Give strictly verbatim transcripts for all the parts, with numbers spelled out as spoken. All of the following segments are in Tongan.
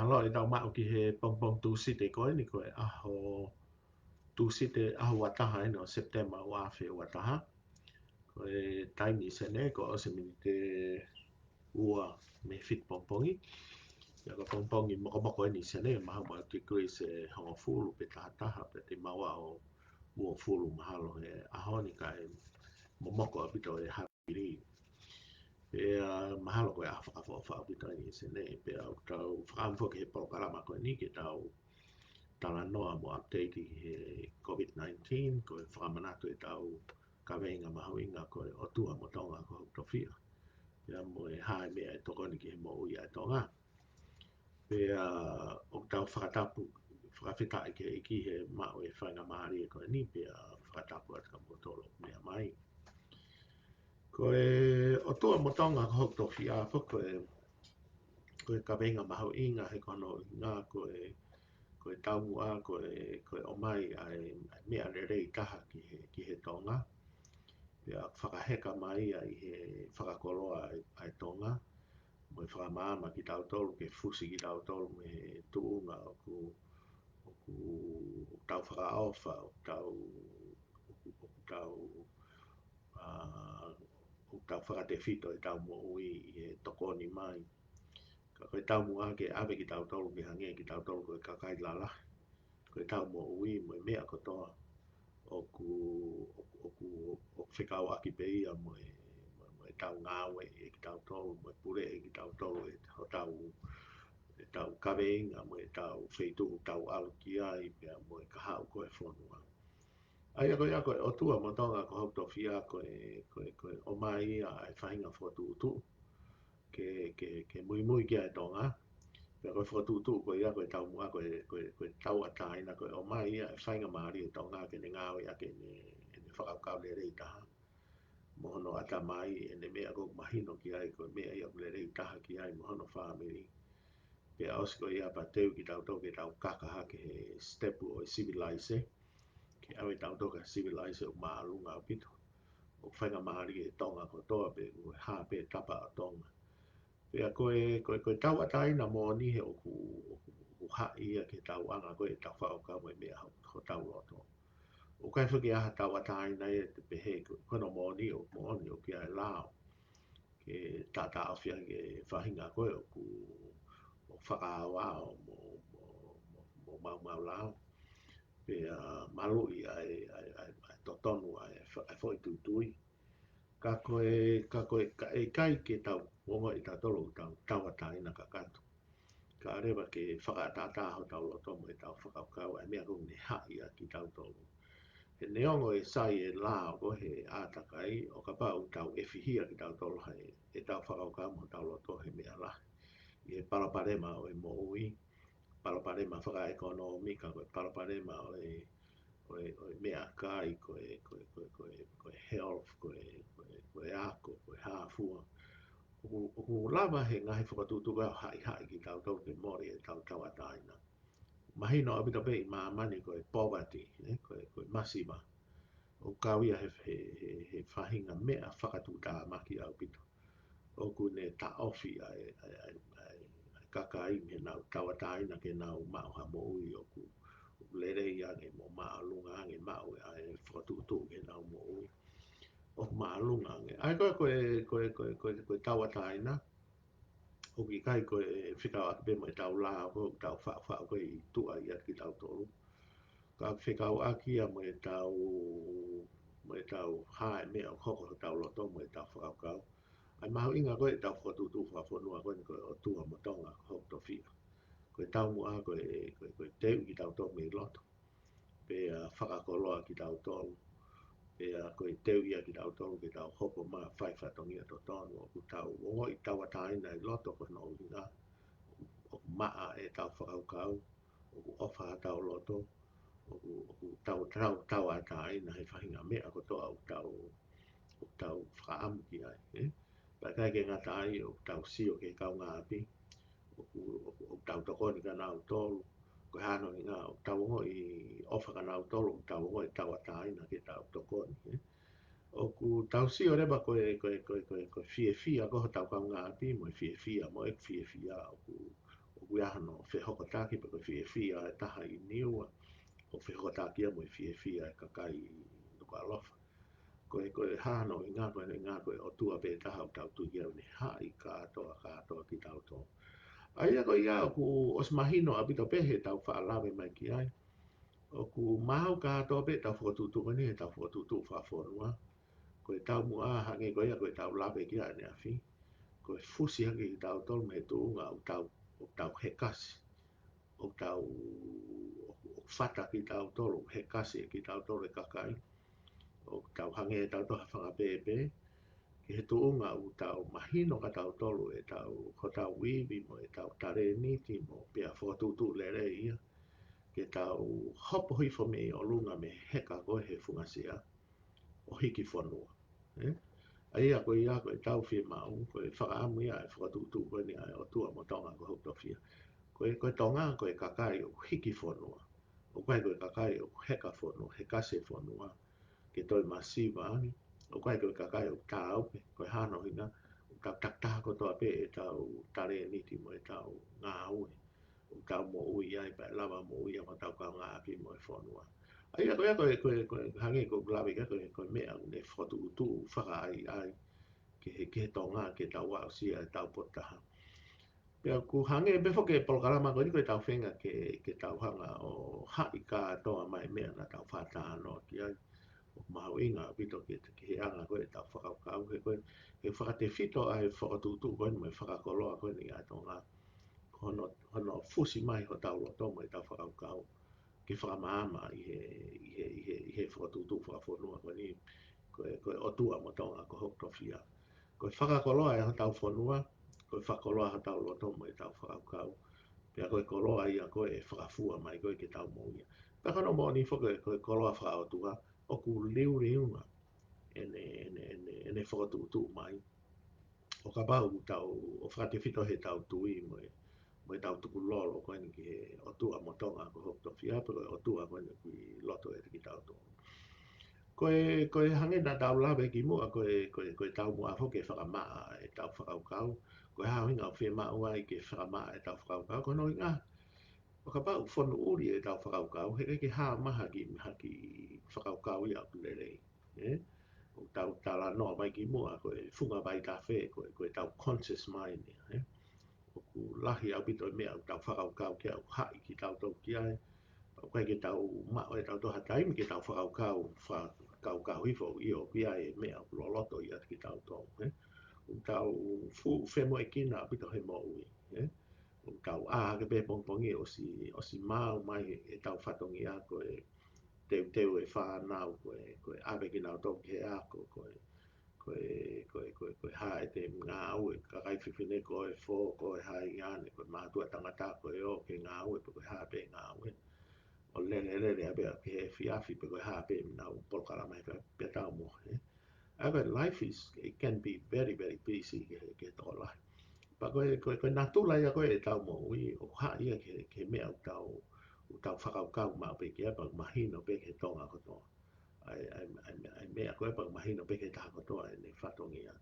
Mālō e tau maʻu ki he pongipongi Tūsite ko eni, ko e ʻaho Tūsite, ʻaho ua taha eni ʻo Sepitema ua afe ua taha. Ko e taimi ʻi Senē, ko e ʻosi miniti ua mei he fitu pongipongi. ʻIa ko e pongipongi mokomoko eni ʻi Senē, mahalo ʻoku ʻi he degrees ʻe hongofulu pe taha taha, pea te mau aʻu ʻo uofulu mahalo he ʻaho ni, kae momoko ʻaupito e havili. Pea mahalo ko e ʻaho fakaʻofoʻofa ʻaupito eni ʻi Senē, pea ʻoku tau fakaʻamu foki he polokalama ko eni ke tau talanoa mo update ʻi he COVID nineteen, ko e fakamanatu ʻetau kaveinga mahuʻinga ko e ʻOtua mo Tonga ko hoku tofiʻa. Pea mo e hā e meʻa ʻe tokoni ki he moʻui ʻa e Tonga. Pea ʻoku tau fakatapu, fakafetaʻi ki he ʻEiki he maʻu e faingamālie ko eni, pea fakatapu atu kia moutolu ʻoku meʻa mai. Ko e ʻOtua mo Tonga ko hoku tofiʻa, ko e, ko e kaveinga mahuʻinga he ko hono ʻuhinga ko e, ko e taumuʻa, ko e, ko e ʻomai ʻa e, ʻa e meʻa lelei taha ki he, ki he Tonga. Pea fakaheka mai ia ʻi he fakakoloa ʻa e, ʻa e Tonga, mo e fakamaama kitautolu, ke fusi kitautolu mei he tuʻunga ʻoku, ʻoku, ʻoku tau fakaʻofa, ʻoku tau, ʻoku, ʻoku tau, ʻa, ʻoku tau fakatefito ʻetau moʻui ʻi he tokoni mai. Ka ko e taumuʻa ke ʻave kitautolu ke hangē kitautolu ko e kakai lalahi. Ko ʻetau moʻui mo e meʻa kotoa ʻoku, ʻoku, ʻoku, ʻoku fekauʻaki pē ia mo e, mo, mo ʻetau ngāue ʻe kitautolu, mo e pule ʻe kitautolu, ʻe hotau, ʻetau kaveinga, mo ʻetau feituʻu tau ʻalu ki ai, pea mo e kahaʻu ko e fonua. ʻA ia ko ia ko e ʻOtua mo Tonga ko hoku tofiʻa, ko e, ko e, ko e ʻomai ia ʻa e faʻahinga fokotuʻutuʻu ke, ke, ke muimui ki ai e Tonga. Pea ko e fokotuʻutuʻu ko ia ko e taumuʻa, ko e, ko e, ko e tauʻatāina, ko e ʻomai ia e faingamālie e Tonga ke ne ngāueʻaki ʻene, ʻene fakakaukau lelei taha mo hono ʻatamai, ʻene meʻa ʻoku mahino ki ai ko e meʻa ia ʻoku lelei taha ki ai mo hono fāmili. Pea ʻosi ko ia pea teu kitautolu ke tau kaka hake he sitepu ʻo e sivilaise, ke ʻave tautolu ki he sivilaise ʻoku māʻolunga ʻaupito, ʻoku faingamālie e Tonga kotoa pē, ʻoku hā pē tapa ʻo Tonga. Pea ko e, ko e, ko e tauʻatāina moʻoni he ʻoku, ʻoku, ʻoku haʻi ia ki he tauʻanga ko ē ʻetau fakakaukau mo e meʻa ho, hotau loto. ʻOku ʻikai foki ha tauʻatāina ia te pehē ko, ko hono moʻoni ʻoku moʻoni ʻoku ʻi ai e lao ke taʻataʻofi ange e faʻahinga ko ē ʻoku, ʻoku fakaʻaoʻao mo, mo, mo, mo maumau lao. Pea maluʻi ʻa e, ʻa e, ʻa e, ʻa e totonu ʻa e fo, ʻa e foʻi tuitui. Ka ko e, ka ko e, ka ʻe ʻikai ke tau ongoʻi tautolu ʻoku tau tauʻatāina kakato. Kae ʻoua leva ke fakaʻataʻatā hotau loto mo ʻetau fakakaukau ʻa e meʻa ʻoku ne haʻi ʻaki kitautolu. He neongo e sai e lao ko ē he ʻātakai, ʻo kapau ʻoku tau ʻefihia kitautolu he, ʻetau fakakaukau mo hotau loto he meʻa lahi. ʻI he palopalema ʻo e moʻui, palopalema fakaʻekonōmika, ko e palopalema ʻo e, ʻo e, ʻo e meʻakai, ko e, ko e, ko e, ko e, ko e health, ko e, ko e, ko e ako, ko e hā fua. ʻOku, ʻoku lava he ngaahi fokotuʻutuʻu ʻo haʻihaʻi kitautolu ke mole ʻetau tauʻatāina. Mahino ʻaupito pē ʻi māmani ko e poverty, ē, ko e, ko e masiva. ʻOku kau ia he, he, he, he faʻahinga meʻa fakatuʻutāmaki ʻaupito. ʻOku ne taʻofi ʻa e, ʻa e, ʻa e, ʻa e, ʻa e kakai mei heʻenau tauʻatāina ke nau maʻu ha moʻui ʻoku, ʻoku lelei ange mo māʻolunga ange, maʻu ʻa e fokotuʻutuʻu ke nau moʻui ʻoku māʻolunga ange. ʻA ia ko e, ko e, ko e, ko e, ko e, ko e tauʻatāina, ʻoku ʻikai ko e fekauʻaki pē mo ʻetau lao ko ē ʻoku tau faʻufaʻu ko ē ʻi tuʻa ʻiate kitautolu. Ka fekauʻaki ia mo ʻetau, mo ʻetau hā e meʻa ʻoku hoko hotau loto mo ʻetau fakakaukau. ʻA e mahuʻinga ko ē ʻetau fokotuʻutuʻu fakafonua ko eni ko e ʻOtua mo Tonga ko hoku tofiʻa. Ko e taumuʻa ko e, ko e, ko e teuʻi kitautolu mei loto. Pea fakakoloa kitautolu. Pea ko e teuʻi ia kitautolu ke tau hopo mai ʻo fai fatongia totonu. ʻOku tau ongoʻi tauʻatāina ʻi loto ko hono ʻuhinga ʻoku maʻa ʻetau fakakaukau, ʻoku ʻofa hotau loto, ʻoku, ʻoku tau, tau, tauʻatāina he faʻahinga meʻa kotoa ʻoku tau, ʻoku tau fakaʻamu ki ai, ē? Pea ʻikai ke ngata ai, ʻoku tau sio ki he kaungāʻapi, ʻoku, ʻoku, ʻoku tau tokoni kia nautolu, ko e hā hono ʻuhinga, ʻoku tau ongoʻi ʻofa kia nautolu, ʻoku tau ongoʻi tauʻatāina ke tau tokoni, ē? ʻOku tau sio leva ko e, ko e, ko e, ko e, ko e fiefia ko hotau kaungāʻapi, mo e fiefia, mo e fiefia, ʻoku, ʻoku ʻi ai hano fehokotaki pe ko e fiefia ʻa e taha ʻi Niua, ʻo fehokotaki ia mo e fiefia ʻa e kakai ʻi Nukuʻalofa. Ko e, ko e hā hono ʻuhinga, ko e ʻuhinga ko e ʻOtua pē taha ʻoku tau tui ki ai ʻoku ne haʻi kātoa, kātoa kitautolu. ʻA ia ko ia ʻoku ʻosi mahino ʻaupito pē heʻetau faʻa lave mai ki ai. ʻOku maau kātoa pē ʻetau fokotuʻutuʻu ko eni heʻetau fokotuʻutuʻu fakafonua. Ko e taumuʻa hangē ko ia ko ʻetau lave ki ai ʻaneafi. Ko e fusi hake kitautolu mei he tuʻunga ʻoku tau, ʻoku tau hekasi. ʻOku tau, ʻoku, ʻoku fata kitautolu, ʻoku hekasi kitautolu ʻe he kakai. ʻOku tau hangē ʻe tautolu ha fanga pēpē. Ki he tuʻunga ʻoku tau mahino kitautolu ʻetau, hotau ivi mo ʻetau talēniti mo pea fokotuʻutuʻu lelei ia. Ke tau hopo hifo mei ʻolunga mei he heka ko ē he funga sea ʻo hiki fonua. ʻE? ʻA ia ko ia ko ʻetau fiemaʻu, ko e fakaʻamu ia ʻa e fokotuʻutuʻu ko eni ʻa e ʻOtua mo Tonga ko hoku tofiʻa. Ko e, ko e Tonga, ko e kakai ʻoku hiki fonua. ʻOku ʻikai ko e kakai ʻoku heka fonua, hekasi e fonua ke toe masiva ange. ʻOku ʻikai ko e kakai ʻoku tāupe, ko e hā hono ʻuhinga, ʻoku tau takitaha kotoa pē ʻetau talēniti mo ʻetau ngāue. ʻOku tau moʻui ai pea lava moʻui ai mo hotau kaungāʻapi mo e fonua. ʻA ia ko ia ko e, ko e, ko e hangē ko ʻeku lave ki ai ko e, ko e meʻa ʻoku ne fokotuʻutuʻu fakaʻaiʻai ki he, ki he Tonga ke tau aʻusia ʻetau potu taha. Pea ʻoku hangē pē foki e polokalama ko eni ko ʻetau feinga ke, ke tau hanga ʻo haʻi kātoa mai e meʻa naʻa tau faʻa talanoa ki ai. ʻOku mahuʻinga ʻaupito ke, ke he anga ko ē ʻetau fakakaukau, he ko e, he fakatefito ʻa e fokotuʻutuʻu ko eni mo e fakakoloa ko eni ʻa Tonga. Ko hono, hono fusi mai hotau loto mo ʻetau fakakaukau ke fakamaama ʻi he, ʻi he, ʻi he, ʻi he fokotuʻutuʻu fakafonua ko eni, ko e, ko e ʻOtua mo Tonga ko hoku tofiʻa. Ko e fakakoloa ʻe hotau fonua, ko e fakakoloa hotau loto mo ʻetau fakakaukau. Pea ko e koloa ia ko ē ʻe fakafua mai ko ē ke tau moʻui ai. Pea ko hono moʻoni foki ko e koloa fakaʻotua, ʻoku liuliunga ʻene, ʻene, ʻene, ʻene fokotuʻutuʻu mai. ʻO kapau ʻoku tau, ʻo fakatefito heʻetau tui mo e, mo ʻetau tukulolo ko eni ki he ʻOtua mo Tonga ko hoku tofiʻa pe ko e ʻOtua ko eni ʻoku ʻi loto ʻiate kitautolu. Ko e, ko e hangē naʻa tau lave ki muʻa, ko e, ko e, ko e taumuʻa foki ke fakamaʻa ʻetau fakakaukau. Ko e hā e ʻuhinga ʻoku fiemaʻu ai ke fakamaʻa ʻetau fakakaukau, ko hono ʻuhinga, ʻo kapau ʻoku fonu ʻuli ʻetau fakakaukau, heʻikai ke hā mai ha kiʻi, ha kiʻi fakakaukau ia ʻoku lelei. ʻE? ʻOku tau talanoa mai ki muʻa, ko e funga vaitafe, ko e, ko ʻetau conscious mind ia, ʻe? ʻOku lahi ʻaupito e meʻa ʻoku tau fakakaukau ki ai, ʻoku haʻi kitautolu ki ai. Pea ʻoku ʻikai ke tau maʻu ʻe tautolu ha taimi ke tau fakakaukau, fakakaukau hifo ʻio ki ai e meʻa ʻoku loloto ʻiate kitautolu, ʻe? ʻOku tau fuʻu femoʻuekina ʻaupito he moʻui, ʻe? ʻOku tau ʻā hake pē pongipongi ʻosi, ʻosi maau mai ʻetau fatongia ko e teuteu e fānau, ko e, ko e ʻave kinautolu ki he ako, ko e, ko e, ko e, ko e, ko e hā ʻete ngāue, kakai fefine ko e fō, ko e hā ia ʻaneafi, ko e mātuʻa tangata ko e ō ki he ngāue, pe ko e hā pē ngāue. ʻO lele, lele, ʻave ki he efiafi, pe ko e hā pē ʻenau polokalama he pea, pea tau mohe. ʻA ia ko e life is, it can be very, very busy ki he, ki he tokolahi. Pea ko e, ko e, ko e natula ia ko ē ʻetau moʻui, ʻoku haʻi ia ki he, ki he meʻa ʻoku tau, ʻoku tau fakakaukau maʻu pē ki ai, pea mahino pē ki he Tonga kotoa. ʻA e, ʻa e, ʻa e, ʻa e meʻa ko ē pea mahino pē ki he taha kotoa ʻene fatongia.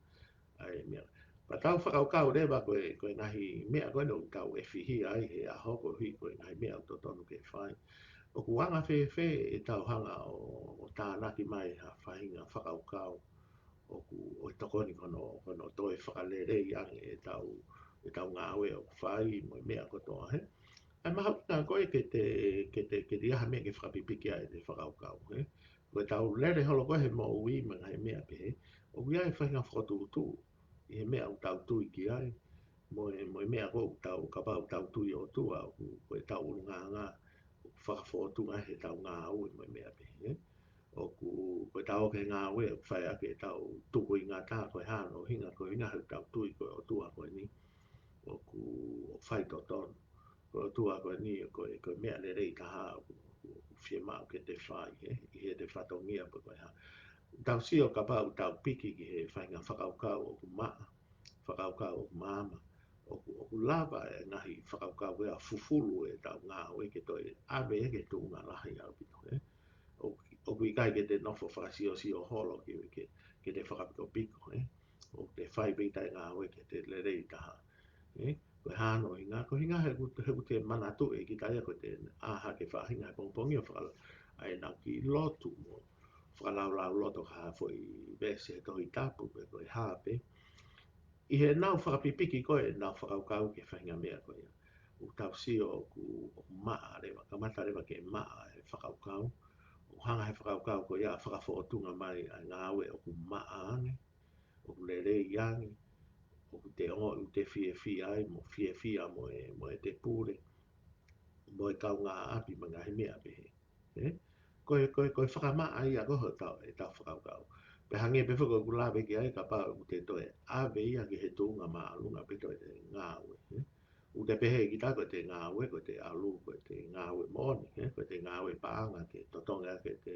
ʻA e meʻa. Pea tau fakakaukau leva ko e, ko e ngaahi meʻa ko ē ʻoku tau ʻefihia ai he ʻaho ko ē, ko e ngaahi meʻa ʻoku totonu ke fai. ʻOku anga fēfē ʻetau hanga ʻo, ʻo tānaki mai ha faʻahinga fakakaukau ʻoku, ʻo tokoni ki hono, ki hono toe fakalelei ange ʻetau, ʻetau ngāue ʻoku fai mo e meʻa kotoa, ʻe? ʻA e mahuʻinga ko ē ke te, ke te, ke te ʻi ai ha meʻa ke fakapipiki ai ʻete fakakaukau, ʻe? Ko ʻetau lele holo ko ē he moʻui mo e ngaahi meʻa pehē, ʻoku ʻi ai e faʻahinga fokotuʻutuʻu ʻi he meʻa ʻoku tau tui ki ai, mo e, mo e meʻa ko ē ʻoku tau, kapau ʻoku tau tui ʻOtua, ʻoku, ko ʻetau ʻulungaanga ʻoku fakafōtunga heʻetau ngāue mo e meʻa pehē, ʻe? ʻOku, ko ʻetau ō ki he ngāue ʻoku fai ʻaki ʻetau tukuingata, ko e hā hono ʻuhinga, ko e ʻuhinga he ʻoku tau tui ko e ʻOtua ko eni ʻoku, ʻoku faitotonu. Ko e ʻOtua ko eni, ko e, ko e meʻa lelei taha ʻoku, ʻoku, ʻoku fiemaʻu ke te fai, ʻe? ʻI heʻete fatongia pe ko e hā. Tau sio kapau ʻoku tau piki ki he faʻahinga fakakaukau ʻoku maʻa, fakakaukau ʻoku maama, ʻoku, ʻoku lava e ngaahi fakakaukau ko ē ʻo fufulu ʻetau ngāue ke toe ʻave ki he tuʻunga lahi ʻaupito, ʻe? ʻOku, ʻoku ʻikai ke te nofo fakasiosio holo ke, ke, ke te fakapikopiko, ʻe? ʻOku te fai pē ʻa e ngāue ke te lelei taha, ʻe? Ko e hā hono ʻuhinga, ko e ʻuhinga he ʻoku, he ʻoku te manatuʻi ʻe kita ia ko ʻete ʻā hake he faʻahinga he pongipongi ʻo fakala-, ʻa ʻenau kiʻi lotu mo fakalaulauloto ki ha foʻi veesi he Tohi Tapu pe ko e hā pē. ʻI heʻenau fakapipiki ko ē ʻenau fakakaukau ki he faʻahinga meʻa ko ia, ʻoku tau sio ʻoku, ʻoku maʻa leva, kamata leva ke maʻa e fakakaukau. ʻOku hanga he fakakaukau ko ia ʻo fakafōtunga mai ʻa e ngāue ʻoku maʻa ange, ʻoku lelei ange, ʻoku te ongoʻi ʻoku te fiefia ai, mo fiefia mo e, mo ʻete pule, mo e kaungāʻapi, mo e ngaahi meʻa pehē. Ē? Ko e, ko e, ko e fakamaʻa ia ko ē hotau, ʻetau fakakaukau. Pea hangē pē foki ko ʻeku lave ki ai, kapau ʻoku te toe ʻave ia ki he tuʻunga māʻolunga pē toe te ngāue, ē? ʻOku te pehē kita ko ʻete ngāue, ko ʻete ʻalu, ko ʻete ngāue moʻoni, ē? Ko ʻete ngāue paʻanga ke totongi ʻaki ʻete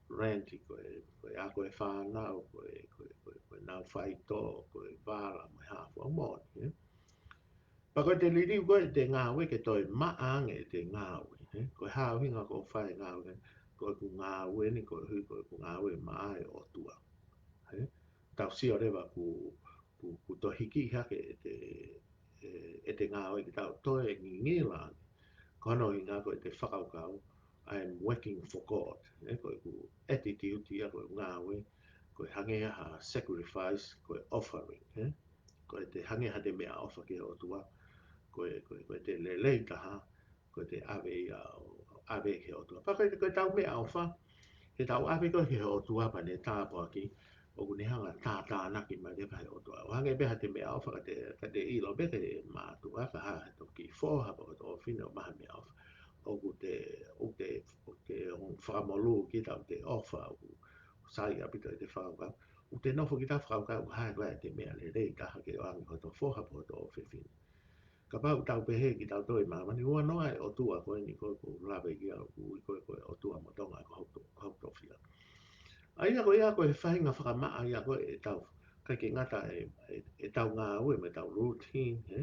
rent, ko e, ko e ako e fānau, ko e, ko e, ko e, ko ʻenau faitoʻo, ko e vala, mo e hā fua, moʻoni, ē? Pea ko ʻete liliu ko ē ʻete ngāue ke toe maʻa ange ʻete ngāue, ē? Ko e hā ʻuhinga ʻoku fai e ngāue, ko ʻeku ngāue ni, koeʻuhi ko ʻeku ngāue maʻa e ʻOtua. Ē? Tau sio leva ʻoku, ʻoku, ʻoku toe hiki hake ʻete, ē, ʻete ngāue ke tau toe ngingila ange. Ko hono ʻuhinga ko ʻete fakakaukau, "I am working for God." Ē? Ko ʻeku attitude ia ko e ngāue, ko e hangē ha sacrifice, ko e offering, ē? Ko ʻete hangē haʻate meʻaʻofa ki he ʻOtua, ko e, ko e, ko ʻete lelei taha, ko ʻete ʻave ia ʻo ʻave ki he ʻOtua. Pea ko e, ko ʻetau meʻaʻofa, ke tau ʻave ko ē ki he ʻOtua pea ne tāpuaki, ʻoku ne hanga ʻo tātānaki mai leva he ʻOtua. ʻO hangē pē haʻate meʻaʻofa ka te, ka te ʻilo pē ke mātuʻa, ka hā hato kiʻi foha pe ko hato ʻofefine ʻo maʻu ha meʻaʻofa, ʻoku te, ʻoku te, ʻoku te ongo fakamolū kita, ʻoku te ʻofa, ʻoku sai ʻaupito ʻete fakakaukau. ʻOku te nofo kita ʻo fakakaukau, hā ko ē ʻete meʻa lelei taha ke ʻoange ki hoto foha pe ko hoto ʻofefine. Kapau ʻoku tau pehē kitautolu ʻi māmani, ʻoua naʻa ʻi ai e ʻOtua ko eni ko ē ʻoku ou lave ki ai, ʻoku ui ko ē ko e ʻOtua mo Tonga ko hoku to-, ko hoku tofiʻa. ʻA ia ko ia ko e faʻahinga fakamaʻa ia ko ē ʻetau, ʻikai ke ngata ʻe, ʻe, ʻetau ngāue mo ʻetau routine, ē?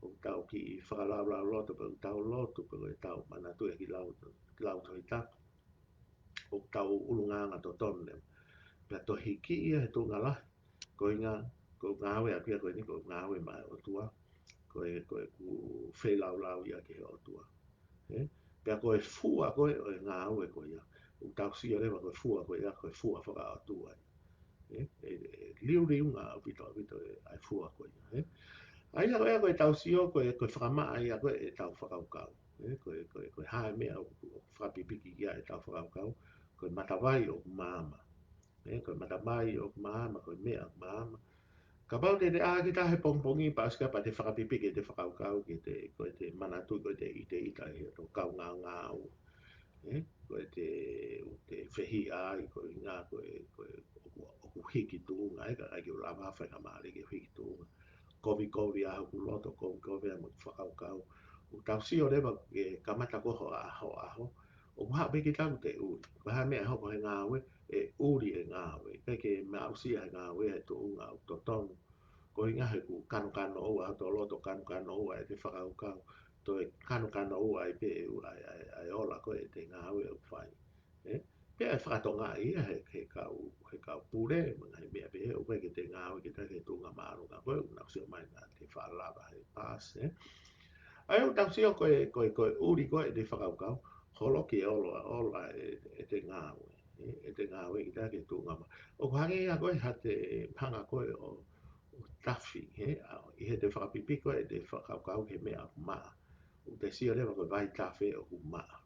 ʻOku tau kiʻi fakalaulauloto pe ʻoku tau lotu pe ʻoku tau manatuʻi e kiʻi lau, kiʻi lau Tohi Tapu. ʻOku tau ʻulungaanga totonu leva. Pea toe hiki ia he tuʻunga lahi. Ko e ʻuhinga, ko e ngāue ʻaʻaku ia ko eni, ko e ngāue maʻa e ʻOtua. Ko e, ko ʻeku feilaulau ia ki he ʻOtua. Ē? Pea ko e fua ko ē ʻo e ngāue ko ia, ʻoku tau sio leva ko e fua ko ia, ko e fua fakaʻotua ia. Ē? ʻE, ʻe liuliunga ʻaupito, ʻaupito e, ʻa e fua ko ia. Ē? ʻA ia ko ia ko ʻetau sio, ko e, ko e fakamaʻa ia ko ē ʻetau fakakaukau. Ē? Ko e, ko e, ko e hā e meʻa ʻoku, ʻoku fakapipiki ki ai ʻetau fakakaukau, ko e matavai ʻoku maama. Ē, ko e matavai ʻoku maama, ko e meʻa ʻoku maama. Kapau te te ʻā kita he pongipongi pea ʻosi ka pea te fakapipiki ʻete fakakaukau ki he, ko ʻete manatuʻi, ko ʻete ʻiteʻita ʻi hoto kaungāngāue. Ē, ko ʻete, ʻoku te fehiʻa ai, ko e ʻuhinga, ko e, ko e, ʻoku, ʻoku hiki tuʻunga, ē, ka ʻikai ke u lava faingamālie ke hiki tuʻunga. Kovikovi ʻa hoku loto, kovikovi ʻa hoku fakakaukau. ʻOku tau sio leva ke kamata ko ē ho ʻaho, ʻaho. ʻOku haʻu pē kita ʻoku te ʻuli. Ko e hā e meʻa ʻe hoko he ngāue, ʻe ʻuli e ngāue. ʻIkai ke maʻusia he ngāue he tuʻunga ʻoku totonu. Ko e ʻuhinga he ʻoku kanokanoʻoua hoto loto, kanokanoʻoua ʻete fakakaukau. Toe kanokanoʻoua ai pē ʻa e, ʻa e, ʻa e, ʻa e ola ko ē ʻete ngāue ʻoku fai. Ē? Pea ʻe fakatonga ia he, he kau, he kau pule, mo e ngaahi meʻa pehē, ʻoku ʻikai ke te ngāue kita ki he tuʻunga māʻolunga ko ē, ʻoku nau sio mai naʻa te faʻa lava he paasi, ē? ʻA ia ʻoku tau sio ko e, ko e, ko e ʻuli ko ē ʻete fakakaukau, holoki e ola, ola e, ʻete ngāue, ē? ʻEte ngāue kita ki he tuʻunga mā-. ʻOku hangē ia ko ē haʻate hanga ko ē ʻo, ʻo tafi, ē? ʻA, ʻi heʻete fakapipiki ko ē ʻete fakakaukau ki he meʻa ʻoku maʻa. ʻOku te sio leva ko e vaitafe ʻoku maʻa.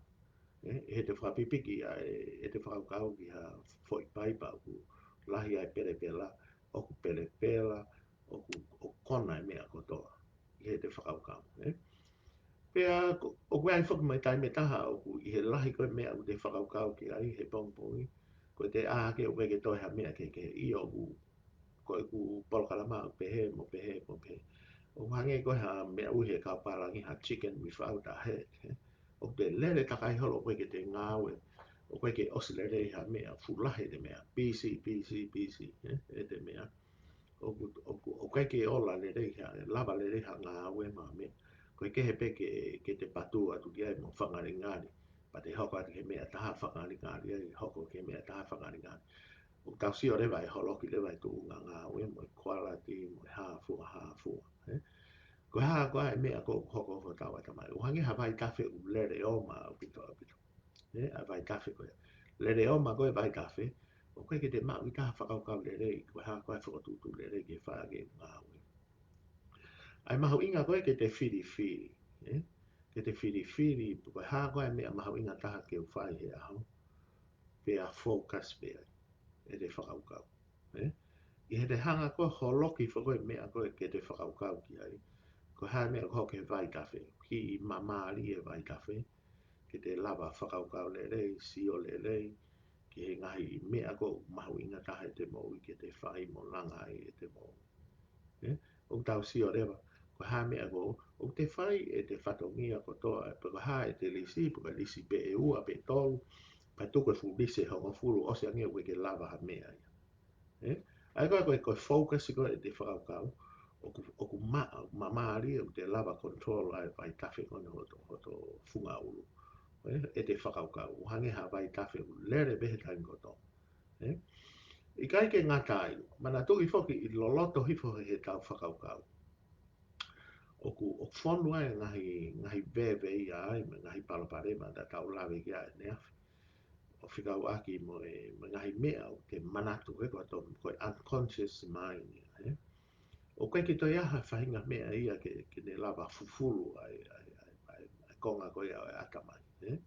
Ē, ʻi heʻete fakapipiki ʻa e, ʻete fakakaukau ki ha foʻi paipa ʻoku lahi ai pelepela, ʻoku pelepela, ʻoku, ʻoku kona e meʻa kotoa. ʻI heʻete fakakaukau, ē. Pea ko, ʻoku ʻi ai foki mo e taimi ʻe taha, ʻoku ʻi he lahi ko ē meʻa ʻoku te fakakaukau ki ai he pongipongi, ko ʻete ʻā hake ʻoku ʻikai ke toe ha meʻa kehekehe, ʻio ʻoku ko ʻeku polokalama ʻoku pehē, mo pehē, mo pehē. ʻOku hangē ko e hā e meʻa ʻoku ui he kau pālangi ha chicken without a head, ē. ʻOku te lele takai holo ʻoku ʻikai ke te ngāue, ʻoku ʻikai ke ʻosi lelei ha meʻa, fuʻu lahi ʻete meʻa, busy, busy, busy, ē, ʻete meʻa. ʻOku, ʻoku, ʻoku ʻikai ke ola lelei ha, lava lelei ha ngāue mo ha meʻa. Ko e kehe pē ke, ke te patu atu ki ai mo fakangalingali. Pea te hoko atu ki he meʻa ʻe taha fakangalingali ai, hoko ki he meʻa ʻe taha fakangalingali. ʻOku tau sio leva ʻe holoki leva e tuʻunga ngāue mo e quality mo e hā fua, hā fua, ē? Ko e hā koā e meʻa ʻoku hoko ʻi hotau ʻatamai? ʻOku hangē ha vaitafe ʻoku lele ʻoma ʻaupito, ʻaupito. ʻE, ʻa e vaitafe ko ia. Lele ʻoma ko e vaitafe, ʻoku ʻikai ke te maʻu ʻi taha fakakaukau lelei, ko e hā koā e fokotuʻutuʻu lelei ke fai ʻaki e ngāue. ʻA e mahuʻinga ko ē ke te filifili, ʻe? Ke te filifili, ko e hā koā e meʻa mahuʻinga taha ke u fai he ʻaho, pea focus pē ai ʻete fakakaukau. ʻE? ʻI heʻete hanga ko ē ʻo holoki foki e meʻa ko ē ke te fakakaukau ki ai. Ko e hā e meʻa ʻoku hoko he vaitafe? Kiʻi māmālie e vaitafe, ke te lava fakakaukau lelei, sio lelei, ki he ngaahi meʻa ʻoku mahuʻinga taha ʻete moʻui ke te fai mo langa ai ʻete moʻui. ʻE? ʻOku tau sio leva, ko e hā e meʻa ʻoku, ʻoku te fai ʻete fatongia kotoa, pe ko e hā ʻete lisi, pe ko e lisi pē ʻe ua, pe ʻe tolu, pea tuku e fuʻu lisi ʻe hongofulu, ʻosi ange ʻoku ʻikai ke lava ha meʻa ia. ʻE? ʻA ia ko e, ko e, ko e focus ko ē ʻete fakakaukau, ʻoku, ʻoku ma-, māmālie ʻoku te lava control ʻa e vaitafe ko eni hoto, hoto funga ʻulu. ʻE? ʻEte fakakaukau, ʻoku hangē ha vaitafe ʻoku lele pē he taimi kotoa. ʻE? ʻIkai ke ngata ai, manatuʻi foki ʻi loloto hifo he, heʻetau fakakaukau, ʻoku, ʻoku fonu ai e ngaahi, ngaahi veve ia ai, mo e ngaahi palopalema naʻa tau lave ki ai ʻaneafi. ʻO fekauʻaki mo e, mo e ngaahi meʻa ʻoku te manatu he ko e to-, ko e unconscious mind ia, ʻe? ʻOku ʻikai ke toe ʻi ai ha faʻahinga meʻa ia ke, ke ne lava fufulu ʻa e, ʻa e, ʻa e, ʻa e, ʻa e konga ko ia ʻo e ʻatamai, ʻe?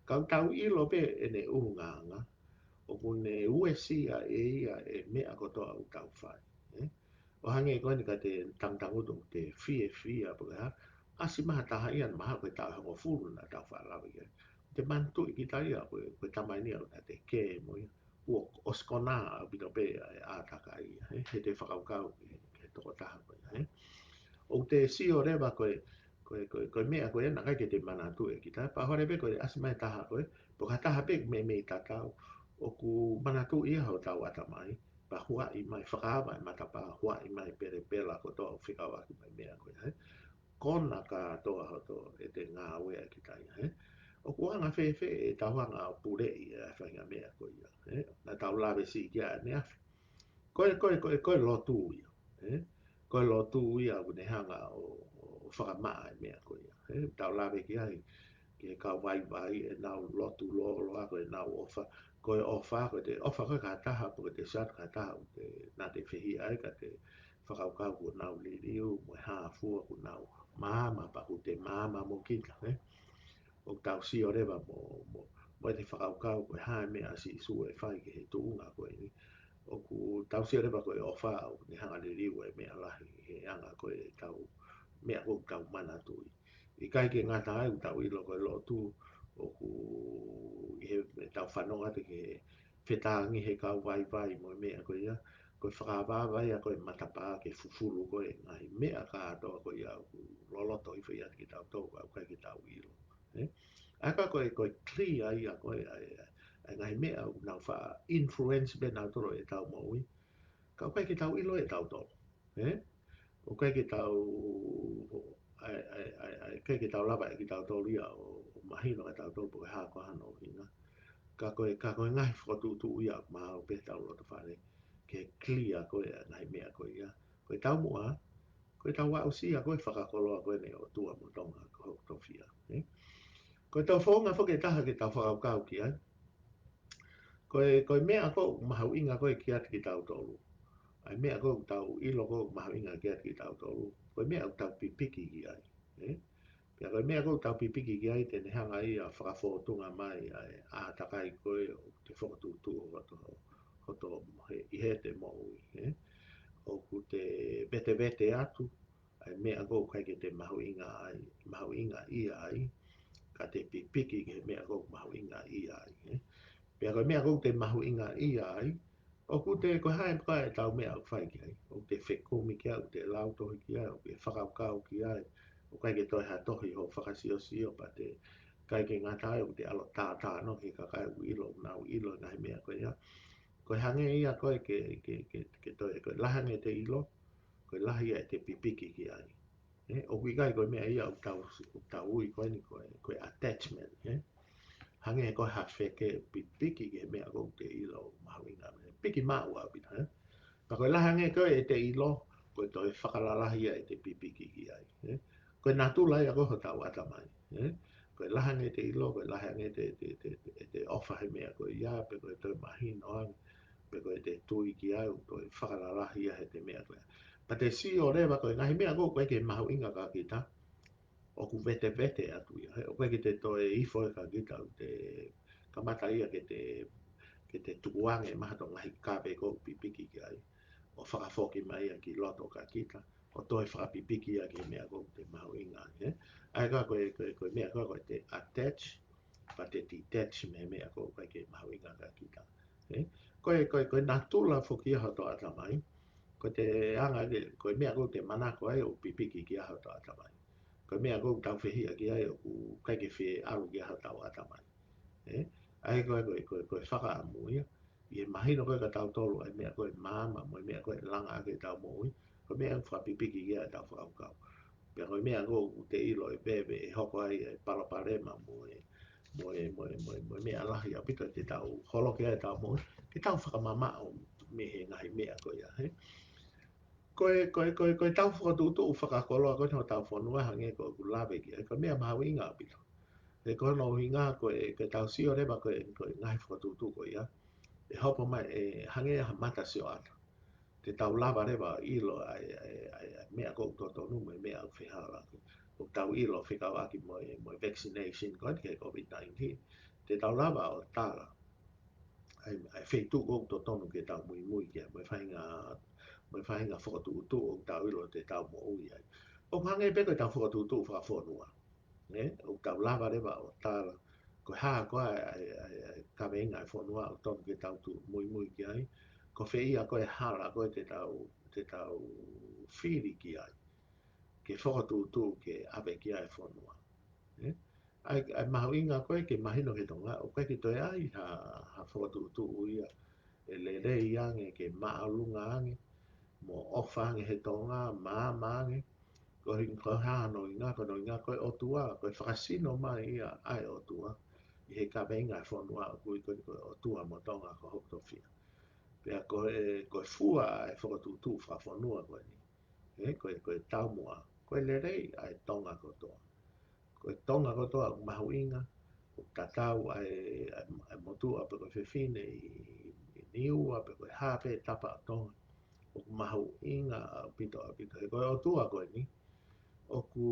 Ka ʻoku tau ʻilo pē ʻene ʻulungaanga, ʻoku ne uesia ʻe ia e meʻa kotoa ʻoku tau fai, ʻe? ʻO hangē ko eni ka te tangutangutu ʻoku te fiefia pe ko e hā, ʻasi mai ha taha ia, mahalo ko e taʻu ʻe hongofulu naʻa tau faʻa lave ki ai. Te manatuʻi kita ia, ko e, ko e tamai ni ʻoku te kē mo ia. Kuo ʻosi konā ʻaupito pē ʻa e ʻātakai ia, ʻe? Heʻete fakakaukau ki he, ki he tokotaha ko ia, ʻe? ʻOku te sio leva ko e, ko e, ko e, ko e meʻa ko ē naʻe ʻikai ke te manatuʻi ʻe kita, pea hore pē ko e ʻasi mai taha ko ē, pe ko ha taha pē meimei tatau, ʻoku manatuʻi ia hotau ʻatamai, pea huaʻi mai, fakaava e matapā, huaʻi mai pelepela kotoa ʻo fekauʻaki mo e meʻa ko ia, ʻe? Kona kātoa hoto ʻete ngāue ʻa kita ia, ʻe? ʻOku anga fēfē ʻetau hanga ʻo puleʻi e faʻahinga meʻa ko ia, ʻe? Naʻa tau lave siʻi ki ai ʻaneafi. Ko e, ko e, ko e, ko e lotu ia, ʻe? Ko e lotu ia ʻoku ne hanga ʻo, ʻo fakamaʻa e meʻa ko ia, ʻe? Tau lave ki ai, ki he kau vaivai ʻenau lotu lōloa ko ʻenau ʻofa, ko e ʻofa, ko ʻete ʻofa ko ē ki ha taha, pe ko ʻete shout ki ha taha, ʻoku te, naʻa te fehiʻa ai ka te fakakaukau kuo nau liliu, mo e hā fua kuo nau maama, pea ʻoku te maama mo kita, ʻe? ʻOku tau sio leva mo, mo, mo ʻete fakakaukau ko e hā e meʻa ʻa Sīsū ʻe fai ki he tuʻunga ko eni. ʻOku tau sio leva ko e ʻofa ʻoku ne hanga liliu e meʻa lahi he anga ko ē ʻetau meʻa ʻoku tau manatuʻi. ʻIkai ke ngata ai ʻoku tau ʻilo ko e lotu ʻoku ʻi he, ʻetau fanongo atu ki he fetāngi he kau vaivai mo e meʻa ko ia, ko e fakaavaava ia ko e matapā ke fufulu ko e ngaahi meʻa kātoa ko ia ʻoku loloto hifo ʻiate kitautolu, ka ʻoku ʻikai ke tau ʻilo. ʻE? ʻA ia ka ko e, ko e clear ia ko e, ʻa e, ʻa e ngaahi meʻa ʻoku nau faʻa influence pē nautolu ʻetau moʻui. Ka ʻoku ʻikai ke tau ʻilo ʻe tautolu. ʻE? ʻOku ʻikai ke tau, ʻa e, ʻa e, ʻa e, ʻa e, ʻikai ke tau lava ʻe kitautolu ia ʻo, ʻo mahino ʻe tautolu pe ko e hā ko hano ʻuhinga. Ka ko e, ka ko e ngaahi fokotuʻutuʻu ia maʻu pē tau loto fale ke clear ko e ngaahi meʻa ko ia. Ko e taumuʻa, ko e tau aʻusia ko e fakakoloa ko eni ʻo e ʻOtua mo Tonga ko hoku tofiʻa. ʻE? Ko e tau founga foki ʻe taha ke tau fakakaukau ki ai. Ko e, ko e meʻa ʻoku mahuʻinga ko ē kiate kitautolu. ʻA e meʻa ʻoku tau ʻilo ʻoku mahuʻinga kiate kitautolu. Ko e meʻa ʻoku tau pipiki ki ai. ʻE? Pea ko e meʻa ʻoku tau pipiki ki ai te ne hanga ia ʻo fakafōtunga mai ʻa e ʻātakai ko ē ʻoku te fokotuʻutuʻu hoto, hoto he, ʻi heʻete moʻui, ʻe? ʻOku te vetevete atu, ʻa e meʻa ʻoku ʻikai ke te mahuʻinga ai, mahuʻingaʻia ai, ka te pipiki ki he meʻa ʻoku mahuʻingaʻia ai, ʻe? Pea ko e meʻa ʻoku te mahuʻingaʻia ai, ʻoku te ko e hā e meʻa ʻoku tau meʻa ʻoku fai ki ai, ʻoku te fekumi ki ai, ʻoku te lau tohi ki ai, ʻoku te fakakaukau ki ai, ʻoku ʻikai ke toe ha tohi hoʻo fakasiosio pea te ʻikai ke ngata ai, ʻoku te ʻalu ʻo tātānaki ki he kakai ʻoku ʻilo, ʻoku nau ʻilo e ngaahi meʻa ko ia. Ko e hangē ia ko e ke, ke, ke, ke toe, ko e lahi ange ʻete ʻilo, ko e lahi ia ʻete pipiki ki ai. ʻE, ʻoku ʻikai ko e meʻa ia ʻoku tau, ʻoku tau ui ko eni ko e, ko e attachment, ʻe? Hangē ko ha feke pipiki ki he meʻa ʻoku te ʻilo mahuʻinga, ʻe? Piki maʻu ʻaupito, ʻe? Ka ko e lahi ange ko ē ʻete ʻilo, ko e toe fakalalahi ia ʻete pipiki ki ai, ē? Ko e natula ia ko ē hotau ʻatamai, ē? Ko e lahi ange ʻete ʻilo, ko e lahi ange ʻete, ʻete, ʻete, ʻete ʻofa he meʻa ko ia, pe ko e toe mahino ange, pe ko ʻete tui ki ai, ʻoku toe fakalalahi ia heʻete meʻa ko ia. Pea te sio leva ko e ngaahi meʻa ko ē ʻoku ʻikai ke mahuʻinga kia kita, ʻoku vetevete atu ia. He ʻoku ʻikai ke te toe ifo ia kia kita, ʻoku te kamata ia ke te, ke te tukuange mai hato ngaahi kave ko ē ʻoku pipiki ki ai, ʻo fakafoki mai ia ki loto kia kita, ʻo toe fakapipiki ia ki he meʻa ko ē ʻoku te mahuʻinga ai, ē? ʻA ia ko e, ko e, ko e meʻa ko ē, ko ʻete attach, pea te detach mei he meʻa ko ē ʻoku ʻikai ke mahuʻinga kia kita, ē? Ko e, ko e, ko e natula foki ia hotau ʻatamai, ko ʻete anga ke, ko e meʻa ko ē ʻoku te manako ai ʻoku pipiki ki ai hotau ʻatamai. Ko e meʻa ko ē ʻoku tau fehiʻa ki ai ʻoku ʻikai ke fie ʻalu ki ai hotau ʻatamai, ē? ʻA ia ko e, ko e, ko e, ko e fakaʻamu ia, ʻi he mahino ko ē kia tautolu ʻa e meʻa ko ē maama, mo e meʻa ko ē langa ʻaki ʻetau moʻui, ko e meʻa ʻoku fakapipiki ki ai ʻetau fakakaukau. Pea ko e meʻa ko ē ʻoku te ʻilo ʻe veve ʻe hoko ai e palopalema mo e, mo e, mo e, mo e, mo e meʻa lahi ʻaupito te tau holo ki ai ʻetau moʻui, ke tau fakamamaʻo mei he ngaahi meʻa ko ia, ē? Ko e, ko e, ko e, ko ʻetau fokotuʻutuʻu fakakoloa ko eni hotau fonua hangē ko ʻeku lave ki ai, ko e meʻa mahuʻinga ʻaupito. He ko hono ʻuhinga ko e, ke tau sio leva ko e, ko e ngaahi fokotuʻutuʻu ko ia, ʻe hopo mai, ʻe hangē ha mata sioʻata. Te tau lava leva ʻo ʻilo ʻa e, ʻa e, ʻa e, ʻa e meʻa ko ē ʻoku totonu mo e meʻa ʻoku fehālaaki. ʻOku tau ʻilo fekauʻaki mo e, mo e vaccination ko eni ki he COVID nineteen. Te tau lava ʻo tala ʻa e, ʻa e feituʻu ko ē ʻoku totonu ke tau muimui ki ai, mo e faʻahinga, mo e faʻahinga fokotuʻutuʻu ʻoku tau ʻilo te tau moʻui ai. ʻOku hangē pē ko ʻetau fokotuʻutuʻu fakafonua, ē? ʻOku tau lava leva ʻo tala ko e hā koā ʻa e, ʻa e, ʻa e, ʻa e kaveinga ʻa e fonua ʻoku totonu ke tau tuʻu muimui ki ai. Ko fē ia ko e hala ko ē te tau, te tau fili ki ai, ke fokotuʻutuʻu ke ʻave ki ai e fonua, ē? ʻA e, ʻa e mahuʻinga ko ē ke mahino ki he Tonga, ʻoku ʻikai ke toe ʻi ai ha, ha fokotuʻutuʻu ia ʻe lelei ange, ke māʻolunga ange, mo ʻofa ange he Tonga, maama ange. Ko e ʻuhi-, ko e hā hono ʻuhinga, ko hono ʻuhinga ko e ʻOtua, ko e fakasino mai ia ʻa e ʻOtua ʻi he kaveinga ʻa e fonua ʻoku ui ko eni ko e ʻOtua mo Tonga ko hoku tofiʻa. Pea ko e, ko e fua ʻa e fokotuʻutuʻu fakafonua ko eni, ē, ko e, ko e taumuʻa, ko e lelei ʻa e Tonga kotoa. Ko e Tonga kotoa ʻoku mahuʻinga, ʻoku tatau ʻa e, ʻa e, ʻa e motuʻa pe ko e fefine ʻi, ʻi Niua pe ko e hā pē tapa ʻo Tonga, ʻoku mahuʻinga ʻaupito, ʻaupito. He ko e ʻOtua ko eni, ʻoku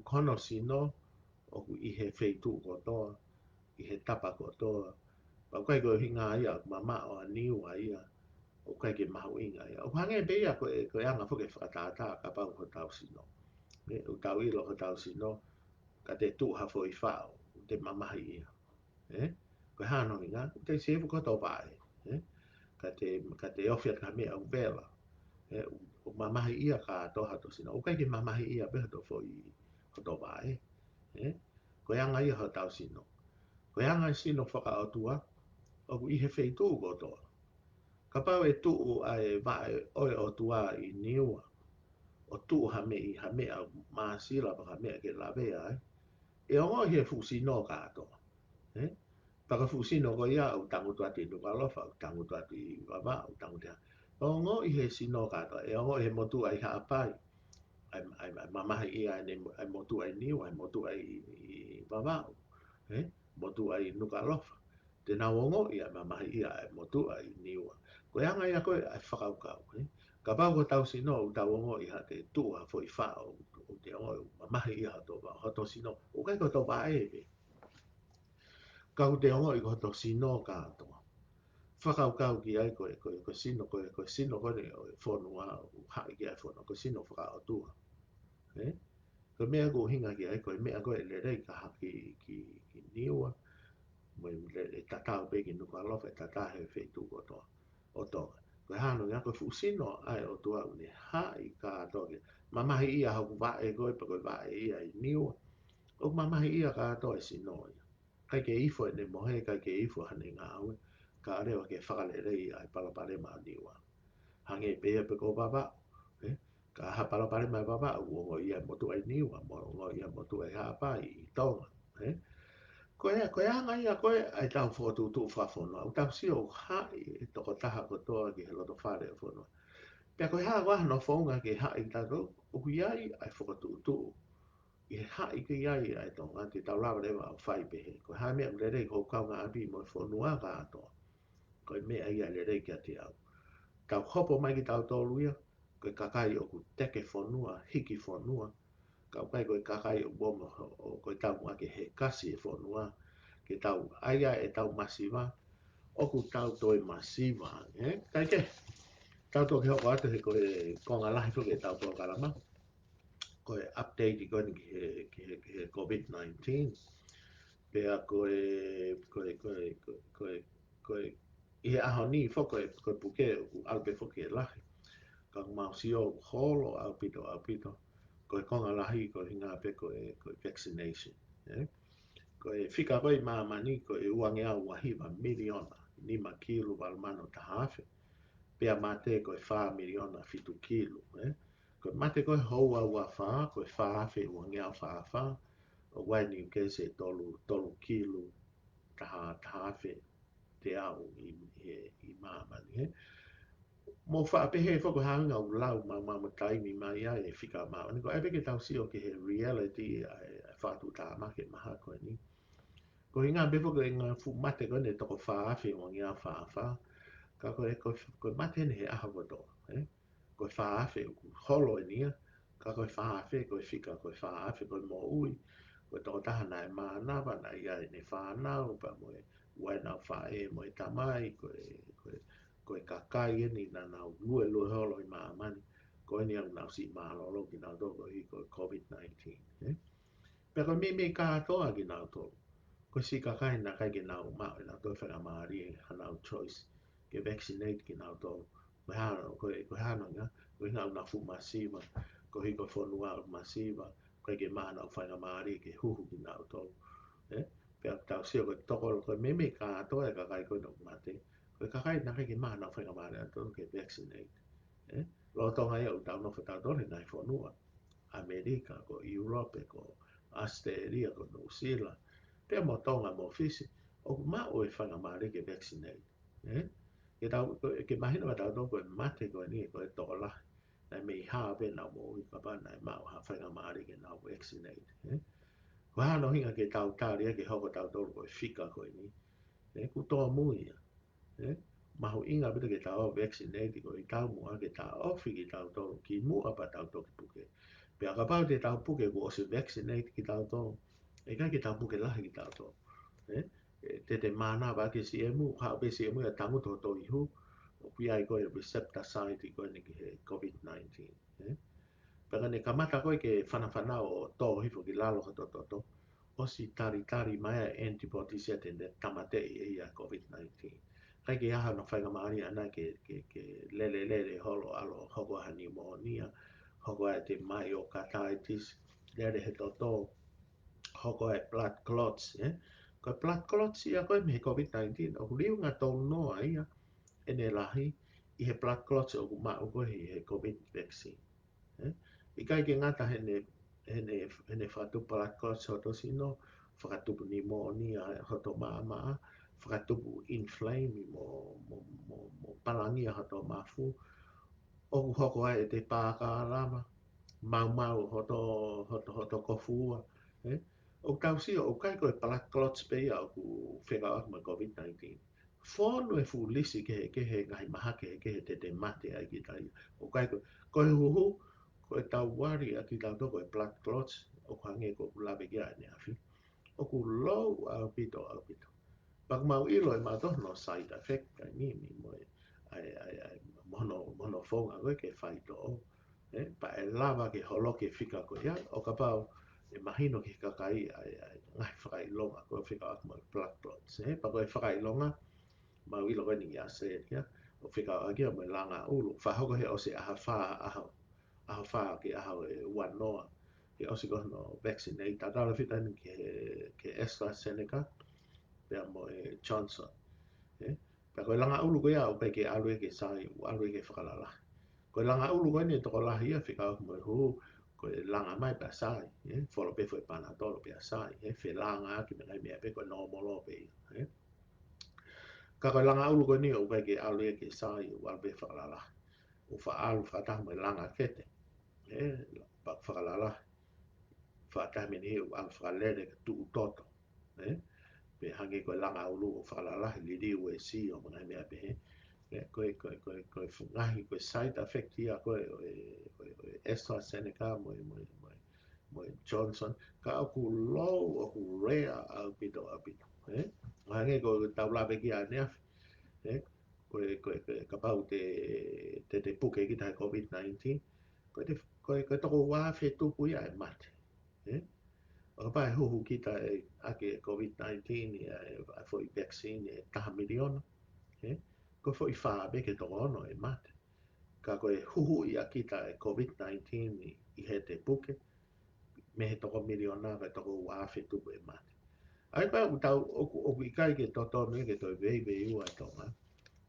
ko hono sino, ʻoku ʻi he feituʻu kotoa, ʻi he tapa kotoa. Pea ʻoku ʻikai ko e ʻuhinga ia ʻoku mamaʻo ʻa Niua ia, ʻoku ʻikai ke mahuʻinga ia. ʻOku hangē pē ia ko e, ko e anga foki e fakatātā kapau ko hotau sino. Ē, ʻoku tau ʻilo ko hotau sino, ka te tuʻu ha foʻi faʻo, ʻoku te mamahi ia. Ē? Ko e hā hono ʻuhinga, ʻoku te save ko hoto vaʻe. Ē? Ka te, ka te ofi atu ha meʻa ʻoku vela. Ē, ʻoku, ʻoku mamahi ia kātoa hoto sino. ʻOku ʻikai ke mamahi ia pē hoto foʻi, hoto vaʻe. Ē? Ko e anga ia hotau sino. Ko e anga e sino fakaʻotua, ʻoku ʻi he feituʻu kotoa. Kapau ʻe tuʻu ʻa e vaʻe ʻo e ʻOtua ʻi Niua, ʻo tuʻu ha meʻa, ha meʻa māsila pe ha meʻa ke lavea ai, ʻe ongoʻi he fuʻu sino kātoa. Ē? Pea ko e fuʻu sino ko ia ʻoku tangutu atu ʻi Nukuʻalofa, ʻoku tangutu atu ʻi Vavaʻu, ʻoku tangutu atu. ʻE ongoʻi he sino kātoa, ʻe ongoʻi he motuʻa ʻi Haʻapai ʻa e, ʻa e, ʻa e mamahi ʻia ʻene, ʻa e motuʻa ʻi Niua, ʻa e motuʻa ʻi, ʻi Vavaʻu, ē? Motuʻa ʻi Nukuʻalofa. Te nau ongoʻi ʻa e mamahi ʻia ʻa e motuʻa ʻi Niua. Ko e anga ia ko ē ʻa e fakakaukau, ē? Kapau ko hotau sino, ʻoku tau ongoʻi ha te tuʻu ha foʻi faʻo, ʻoku te ongoʻi ʻoku mamahi ʻia hoto va-, hoto sino, ʻoku ʻikai ko hoto vaʻe pē. Ka ʻoku te ongoʻi ko hoto sino kātoa. Fakakaukau ki ai ko e, ko e, ko e sino, ko e, ko e sino ko eni ʻo e fonua, ʻoku haʻi ki ai e fonua, ko e sino fakaʻotua. Ē? Ko e meʻa ʻoku ʻuhinga ki ai, ko e meʻa ko ē ʻe lelei ka hake ki, ki Niua, mo e le-, ʻe tatau pē ki Nukuʻalofa, ʻe tatau he feituʻu kotoa ʻo Tonga. Ko e hā hono ʻuhinga, ko e fuʻu sino ʻa e ʻOtua ʻoku ne haʻi kātoa ki ai. Mamahi ʻia hoku vaʻe ko ē, pe ko e vaʻe ia ʻi Niua. ʻOku mamahi ʻia kātoa e sino ia. ʻIkai ke ifo ʻene mohe, ʻikai ke ifo haʻane ngāue, kae ʻoua leva ke fakaleleiʻi ʻa e palopalema ʻa Niua. Hangē pē ia pe ko Vavaʻu, ē? Ka ha palopalema ʻi Vavaʻu, ʻoku ongoʻi ia ʻe he motuʻa ʻi Niua, mo ongoʻi ia ʻe he motuʻa ʻi Haʻapai, ʻi Tonga, ē? Ko e, ko e anga ia ko ē ʻa ʻetau fokotuʻutuʻu fakafonua, ʻoku tau sio ʻoku haʻi e tokotaha kotoa ki he loto fale ʻo e fonua. Pea ko e hā ko ā hono founga ke haʻi kitautolu, ʻoku ʻi ai ʻa e fokotuʻutuʻu ʻi he haʻi ke ʻi ai ʻa e Tonga, te tau lava leva ʻo fai pehē. Ko e hā e meʻa ʻoku lelei ki hoʻo kaungāʻapi mo e fonua kātoa, ko e meʻa ia ʻe lelei kiate au. Tau hopo mai kitautolu ia, ko e kakai ʻoku teke fonua, hiki fonua, ka ʻoku ʻikai ko e kakai ʻoku ʻomi ʻo, ʻo ko e taumuʻa ke hekasi e fonua, ke tau ʻai ʻetau masiva, ʻoku tau toe masiva, ē? Kae kehe, tau toki hoko atu he ko e konga lahi foki ʻetau polokalama. Ko e update ko eni ki he, ki he, ki he COVID nineteen. Pea ko e, ko e, ko e, ko e, ko e, ko e, ʻi he ʻaho ni foki ko e, ko e puke ʻoku ʻalu pē foki ʻo lahi. Ka ʻoku mau sio ʻoku holo ʻaupito, ʻaupito. Ko e konga lahi, ko e hinga pē ko e, ko e vaccination, ē? Ko e fika ko ē ʻi māmani, ko e uangeau ua hiva miliona, nima kilu valu mano taha afe. Pea mate ko e fā miliona fitu kilu, ē? Ko e mate ko ē houa ua fā, ko e fā afe uangeau fā fā, ʻo ʻi ai ʻi Niu Kesi ʻe tolu, tolu kilu, taha, taha afe teau ʻi, ʻi, ʻi māmani, ē? Mou faʻa pehē foki ko e hā e ʻuhinga ʻoku lau maumau mo taimi mai ai e fika māmani, ko e ʻai pē ke tau sio ki he reality ʻa e, ʻa e fakatuʻutāmaki ʻa e maha ko eni. Ko e hinga pē foki ko e ngaahi fuʻu mate ko eni ʻe toko fā afe uangeau fā fā. Ka ko e, ko e, ko e mate eni he ʻaho kotoa, ē? Ko e fā afe ʻoku holo eni ia, ka ko e fā afe, ko e fika, ko e fā afe, ko e moʻui, ko e tokotaha naʻe mānava, naʻe ʻi ai ʻene fānau, pea mo e ua ʻenau faʻē mo e tamai, ko e, ko e, ko e kakai eni naʻa nau luelue holo ʻi māmani, ko eni ʻoku nau siʻi mālōlō kinautolu koeʻuhi ko e COVID nineteen, ē? Pea ko e meimei kātoa kinautolu. Ko e siʻi kakai naʻe ʻikai ke nau maʻu ʻenau toe faingamālie hanau choice ke vaccinate kinautolu. Ko e hā, ko e, ko e hā e ʻuhinga, ko e ʻuhinga ʻoku nau fuʻu masiva, koeʻuhi ko e fonua ʻoku masiva, ʻikai ke maʻu hanau faingamālie ke huhu kinautolu. Ē? Pea tau sio ko e toko, ko e meimei kātoa e kakai ko ē ʻoku mate, ko e kakai naʻe ʻikai ke maʻu hanau faingamālie ʻanautolu ke vaccinate. Ē? Lolotonga ia ʻoku tau nofo tautolu he ngaahi fonua, ʻAmelika, ko ʻIulope, ko ʻAositelēlia, ko Nuʻusila, pea mo Tonga mo Fisi, ʻoku maʻu e faingamālie ke vaccinate, ē? Ke tau, ke mahino kia tautolu ko e mate ko eni, ko e tokolahi naʻe mei hā pē ʻenau moʻui kapau naʻe maʻu ha faingamālie ke nau vaccinate, ē? Ko e hā hono ʻuhinga ke tau tali ai ke hoko tautolu ko e fika ko eni, ē? ʻOku tōmui ia, ē? Mahuʻinga ʻaupito ke tau vaccinate koeʻuhi taumuʻa ke taʻofi kitautolu kimuʻa pea tau toki puke. Pea kapau te tau puke kuo ʻosi vaccinate kitautolu, ʻe ʻikai ke tau puke lahi kitautolu, ē? Ē, te te mānava ki siʻemu, haʻu pē siʻemu ia ʻo tangutu ho toihu, ʻoku ʻi ai ko e receptor site ko eni ki he COVID nineteen, ē? Pea ka ne kamata ko ē ke fanafanau ʻo tō hifo ki lalo hoto toto, ʻosi talitali mai ʻa e antibodies ia te ne tāmateʻi ʻe ia COVID nineteen. ʻIkai ke ʻi ai hano faingamālie ʻana ke, ke, ke lele, lele holo ʻalu ʻo hoko ha pneumonia, hoko ai e myocarditis, lele he toto, hoko ai e blood clots, ē? Ko e blood clots ia ko ē mei he COVID nineteen, ʻoku liunga tolu noa ia ʻene lahi ʻi he blood clots ʻoku maʻu ko ē ʻi he COVID vaccine, ē? ʻIkai ke ngata heʻene, heʻene, heʻene fakatupu blood clots hoto sino, fakatupu pneumonia hoto maʻamaʻa, fakatupu inflame mo, mo, mo, mo palangia hoto mafu, ʻoku hoko ai e te pākā lava, maumau hoto, hoto, hoto kofua, ē? ʻOku tau sio, ʻoku ʻikai ko e blood clots pē ia ʻoku fekauʻaki mo e COVID nineteen. Fonu e fuʻu lisi kehekehe, ngaahi maha kehekehe te te mate ai kita ia. ʻOku ʻikai ko, ko e huhu, ko e tau worry ʻa kitautolu ko e blood clots, ʻoku hangē ko ʻeku lave ki ai ʻaneafi. ʻOku lou ʻaupito, ʻaupito. Pea ʻoku mau ʻilo ʻe mautolu hono side effect, ʻa e mimi mo e, ʻa e, ʻa e, ʻa e, mo hono, mo hono founga ko ē ke faitoʻo. Ē, pea ʻe lava ke holoki e fika ko ia, ʻo kapau ʻe mahino ki he kakai ʻa e, ʻa e ngaahi fakaʻilonga ko ē fekauʻaki mo e blood clots, ē, pea ko e fakaʻilonga, mau ʻilo ko eni ʻi ʻAositelēlia, ʻoku fekauʻaki ia mo e langa ʻulu, fakahoko he ʻosi ʻaho fā, ʻaho, ʻaho fā ki he ʻaho ʻe ua noa, he ʻosi ko ē hono vaccinate, tatau leva ʻeni ki he, ki he AstraZeneca, pea mo e Johnson, ē? Pea ko e langa ʻulu ko ia, ʻoku ʻikai ke ʻalu ia ke sai, ʻoku ʻalu ia ke fakalalahi. Ko e langa ʻulu ko eni ʻe tokolahi ia, fekauʻaki mo e huhu, ko e langa mai pea sai, ē? Folo pē foʻi Panadol pea sai, ē? Felāngaaki mo e ngaahi meʻa pē ko e nōmolo pē ia, ē? Ka ko e langa ʻulu ko eni ʻoku ʻikai ke ʻalu ia ke sai, ʻoku ʻalu pē fakalalahi. ʻoku faʻa ʻalu fakataha mo e langa kete. Ē, pea fakalalahi. Fakataha mo e niʻihi ʻoku ʻalu fakalele ke tuʻu toto. Ē, pe hangē ko e langa ʻulu ʻoku fakalalahi, liliu e sio mo e ngaahi meʻa pehē. Ē, ko e, ko e, ko e, ko e fu-, ngaahi, ko e side effect ia ko ē ʻo e, ʻo e, ʻo e AstraZeneca mo e, mo e, mo e, mo e Johnson. Ka ʻoku low, ʻoku rare ʻaupito, ʻaupito. Ē, hangē ko ʻetau lave ki ai ʻaneafi. Ē, ko e, ko e, ko e, kapau te, te, te puke kita he COVID nineteen, ko e te, ko e, ko e toko ua afe tupu ia e mate. Ē? ʻO kapau ʻe huhu kita ʻe, ʻaki e COVID nineteen ia e, e foʻi vaccine ʻe taha miliona. Ē? Ko e foʻi fā pē ki he toko ono e mate. Ka ko e huhuʻi ʻa kita e COVID nineteen ʻi, ʻi he te puke, mei he toko miliona ki he toko ua afe tupu e mate. ʻA ia ko ʻetau, ʻoku, ʻoku ʻikai ke totonu ia ke toe veiveiua e Tonga.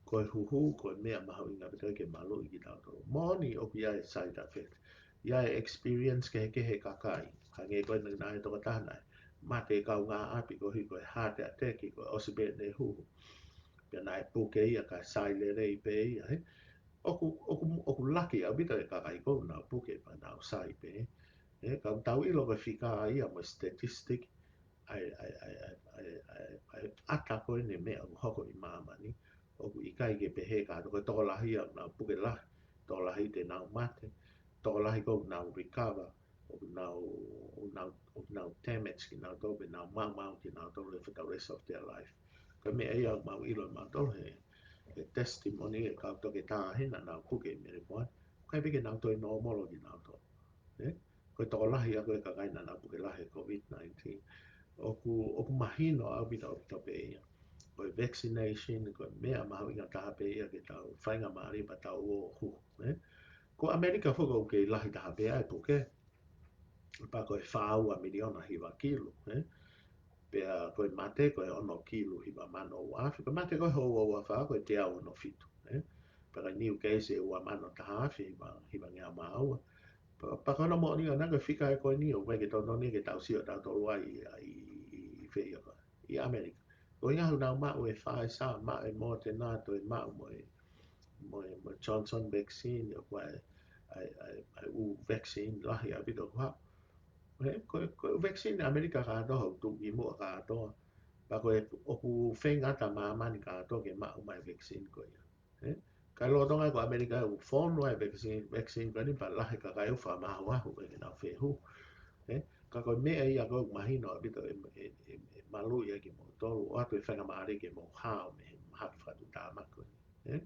Ko e huhu, ko e meʻa mahuʻinga pē toe ke maluʻi kitautolu. Moʻoni ʻoku ʻi ai e side effect. ʻI ai e experience kehekehe e kakai. Hangē ko e naʻe, naʻe tokotaha naʻe mate e kaungāʻapi koeʻuhi ko e heart attack, ko e ʻosi pē ʻene huhu. Pea naʻe puke ia ka sai lelei pē ia, ē? ʻOku, ʻoku, ʻoku laki ʻaupito e kakai ko ē naʻa nau puke pea nau sai pē. Ē, ka ʻoku tau ʻilo ko e fika ia mo e statistic, ʻa e, ʻa e, ʻa e ʻata ko eni meʻa ʻoku hoko ʻi māmani, ʻoku ʻikai ke pehē ka ko e tokolahi ia ʻoku nau puke lahi, tokolahi te nau mate, tokolahi ko ē ʻoku nau recover, ʻoku nau, ʻoku nau, ʻoku nau damage kinautolu, pe nau maumau kinautolu for the rest of their life. Ko e meʻa ia ʻoku mau ʻilo ʻe mautolu he, he testimony e kau toketā he naʻa nau puke ʻi Melepoane, ʻikai pē ke nau toe nōmolo kinautolu. Ē? Ko e tokolahi ia ko ē e kakai naʻa nau puke lahi he COVID nineteen. ʻOku, ʻoku mahino ʻaupito, ʻaupito pē ia. Ko e vaccination, ko e meʻa mahuʻinga taha pē ia ke tau faingamālie pea tau ō huhu, ē? Ko ʻAmelika foki ʻoku kei lahi taha pē ʻa e puke. Pea ko e fā ua miliona hiva kilu, ē? Pea ko e mate, ko e ono kilu hiva mano ua afe. Ko e mate ko ē houa ua fā, ko e teau ono fitu, ē? Pea ko e new case ʻe ua mano taha afe hiva, hiva ngeau mā ua. Pea, pea ko hono moʻoni ʻana ko e fika ē ko eni ʻoku ʻikai ke totonu ia ke tau sio tautolu ai ʻi, ʻi, ʻi, ʻi fē ia ko ē ʻi ʻAmelika. Ko e ʻuhinga ʻoku nau maʻu e Pfizer, maʻu e Moderna, toe maʻu mo e, mo e, mo e Johnson vaccine, ʻoku ʻi ai e, ʻa e, ʻa e, ʻa e ʻū vaccine lahi ʻaupito ʻoku haʻu. Ē, ko e, ko e vaccine ʻAmelika kātoa, ʻoku tuʻu ki muʻa kātoa. Pea ko e, ʻoku faingataʻa māmani kātoa ke maʻu mai e vaccine ko ia. Ē? Ka lolotonga ko ʻAmelika ʻoku fonu ai e vaccine, vaccine ko eni pea lahi e kakai ʻoku fakamāuʻi ʻoku ʻikai ke nau fehuhu. Ē? Ka ko e meʻa ia ʻoku mahino ʻaupito ʻe, ʻe, ʻe, ʻe maluʻi ai kimoutolu, ʻoatu e faingamālie ke mou hao mei he mahaki fakatuʻutāmaki ko eni. Ē?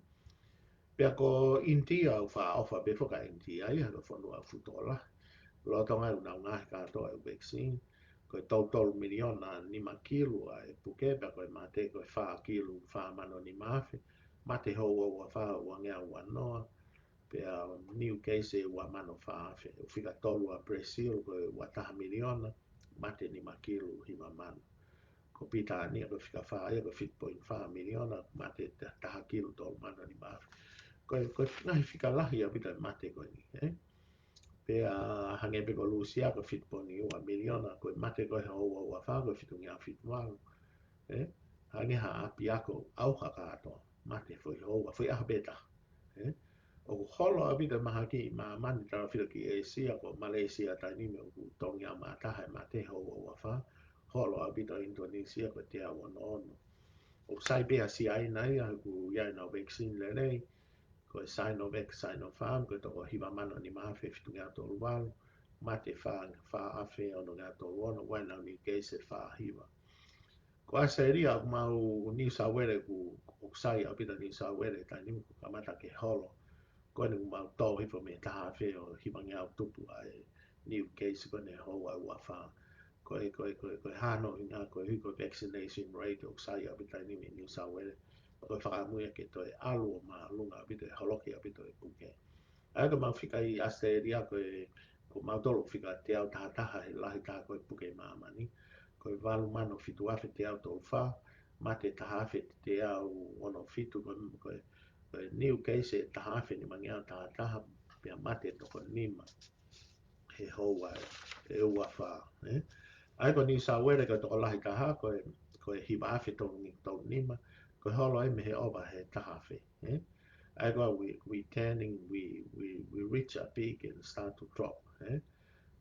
Pea ko ʻInitia ʻoku faʻa ʻofa pē foki ʻa ʻInitia ia ko e fonua ʻoku fuʻu tokolahi. Lolotonga ʻoku nau ngaohi kātoa e vaccine. Ko e tolu tolu miliona nima kilu ʻa e puke, pea ko e mate ko e fā kilu fā mano nima afe. Mate houa ua fā ua ngeau ua noa. Pea new case ʻe ua mano fā afe. ʻOku fika tolu ʻa Brazil ko e ua taha miliona. Mate nima kilu hiva mano. Ko Pilitānia ko e fika fā ia ko e fitu poini fā miliona. Mate ta-, taha kilu tolu mano nima afe. Ko e, ko e ngaahi fika lahi ʻaupito e mate ko eni, ē? Pea hangē pē ko Lūsia ko e fitu poini ua miliona, ko e mate ko ē he houa ua fā ko e fitu ngeau fitu valu. Ē? Hangē ha ʻapiako ʻauha kātoa, mate foʻi houa, foʻi ʻaho pē taha. Ē? ʻOku holo ʻaupito e mahaki ʻi māmani tautefito ki ʻĒsia, ko Malaysia taimi ni ʻoku tolu ngeau mā taha e mate he houa ua fā, holo ʻaupito ʻInitonisia ko e teau ono ono. ʻOku sai pē ʻa Siaina ia, ʻoku ʻi ai ʻenau vaccine lelei, ko e Sinovac, Sinopharm, ko e toko hiva mano nima afe fitu ngeau tolu valu, mate fā, fā afe ono ngeau tolu ono, ʻoku ʻi ai ʻenau new case ʻe fā hiva. Ko ʻAositelēlia ʻoku mau New South Wales ʻoku, ʻoku sai ʻaupito New South Wales taimi ni kuo kamata ke holo. Ko eni ʻoku mau tō hifo mei he taha afe ʻo hiva ngeau tupu ʻa e new case ko eni he houa ua fā. Ko e, ko e, ko e, ko e hā hono ʻuhinga, koeʻuhi ko e vaccination rate ʻoku sai ʻaupito taimi ni mei New South Wales. Ko e fakaʻamu ia ke toe ʻalu ʻo māʻolunga ʻaupito, ʻe holoki ʻaupito e puke. ʻA ia ko ʻemau fika ʻi ʻAositelēlia ko e, ko mautolu ʻoku fika teau taha taha he lahi taha ko ē e puke ʻi māmani. Ko e valu mano fitu afe teau tolu fā, mate taha afe teau ono fitu, ko e, ko e, ko e new case ʻe taha afe nima ngeau taha taha, pea mate toko nima he houa ʻe ua fā, ē? ʻA ia ko New South Wales ko e tokolahi taha, ko e, ko e hiva afe tolu nima, ko e holo ia mei he ʻova he taha afe, ē? ʻA ia ko e we, we turning, we, we, we reach a peak and start to drop, ē?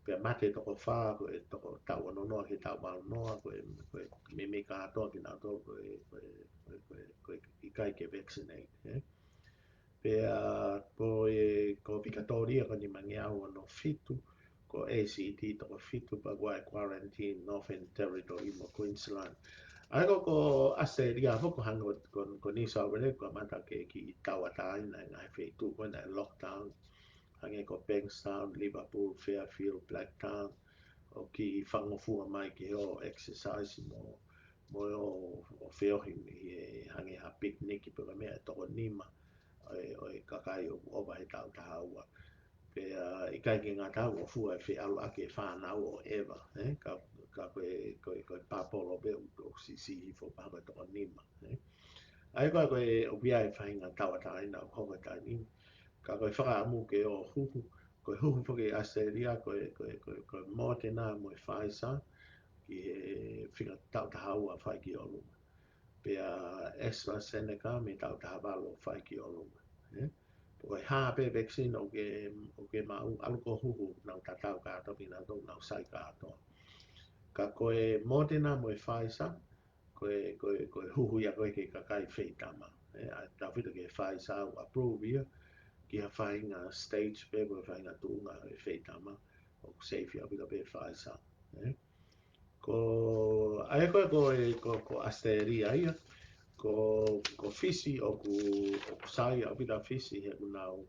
Pea mate toko fā, ko e toko taʻu ono noa ki he taʻu valu noa, ko e, ko e meimei kātoa kinautolu, ko e, ko e, ko e, ko e, ko e ʻikai ke vaccinate, ē? Pea ko e, ko Victoria ko e nimangeau ono fitu, ko ACT toko fitu, pea ko e quarantine Northern Territory mo Queensland. ʻA ia ko, ko ʻAositelēlia foki ko e hangē ko, ko, ko New South Wales, ko e kamata ke kiʻi tauʻatāina e ngaahi feituʻu ko ē naʻe lockdown. Hangē ko Bankstown, Liverpool, Fairfield, Blacktown, ʻo kiʻi fakangofua mai ke ō exercise mo, mo ō, ō feohi mei he hangē ha picnic pe ko e meʻa ʻe toko nima ʻo e, ʻo e kakai ʻoku ʻova he taʻu taha ua. Pea ʻikai ke ngata ai, ʻoku fua e feʻaluʻaki e fānau ʻo ʻeva, ē? Ka, ka ko e, ko e, ko e papolo pē ʻoku, ʻoku siʻisiʻi hifo pea ko e toko nima, ē? ʻA ia ko e, ko e ʻoku ʻi ai e faʻahinga tauʻatāina ʻoku hoko he taimi ni. Ka ko e fakaʻamu ke ō huhu, ko e huhu foki ʻi ʻAositelēlia, ko e, ko e, ko e, ko e Moderna mo e Pfizer, ki he fika taʻu taha ua fai ki ʻolunga. Pea AstraZeneca mei he taʻu taha valu fai ki ʻolunga, ē? Ko e hā pē vaccine ʻoku ke, ʻoku ke maʻu, ʻalu ʻo huhu, nau tatau kātoa pē kinautolu, nau sai kātoa. Ka ko e Moderna mo e Pfizer, ko e, ko e, ko e huhu ia ko ē ki he kakai feitama, ē? ʻA ia tau fito ki he Pfizer ʻoku approve ia ki ha faʻahinga stage pē, ko e faʻahinga tuʻunga e feitama, ʻoku safe ʻaupito pē Pfizer, ē? Ko, ʻa ia ko e, ko e, ko, ko ʻAositelēlia ia, ko, ko Fisi ʻoku, ʻoku sai ʻaupito Fisi he ʻoku nau,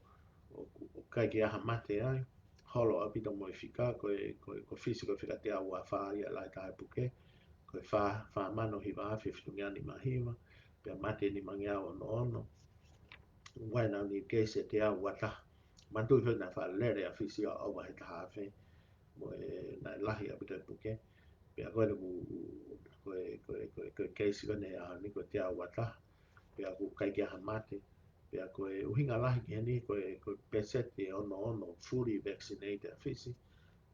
ʻoku, ʻoku ʻikai ke ʻi ai ha mate ai, holo ʻaupito mo e fika, ko e, ko e, ko Fisi ko e fika teau ua fā ia ʻi he lahi taha e puke, ko e fā, fā mano hiva afe fitungeau nima hiva, pea mate nimangeau ono ono, ʻoku ʻi ai ʻenau new case ʻe teau ua taha. Manatuʻi foki naʻe faʻa lele ʻa Fisi ʻo ʻova he taha afe, mo e naʻe lahi ʻaupito e puke. Pea ko eni ʻoku, ko e, ko e, ko e, ko e case ko eni he ʻaho ni ko e teau ua taha. Pea ʻoku ʻikai ke ʻi ai ha mate. Pea ko e ʻuhinga lahi ki heni ko e, ko e peseti ʻe ono ono fully vaccinated ʻa Fisi.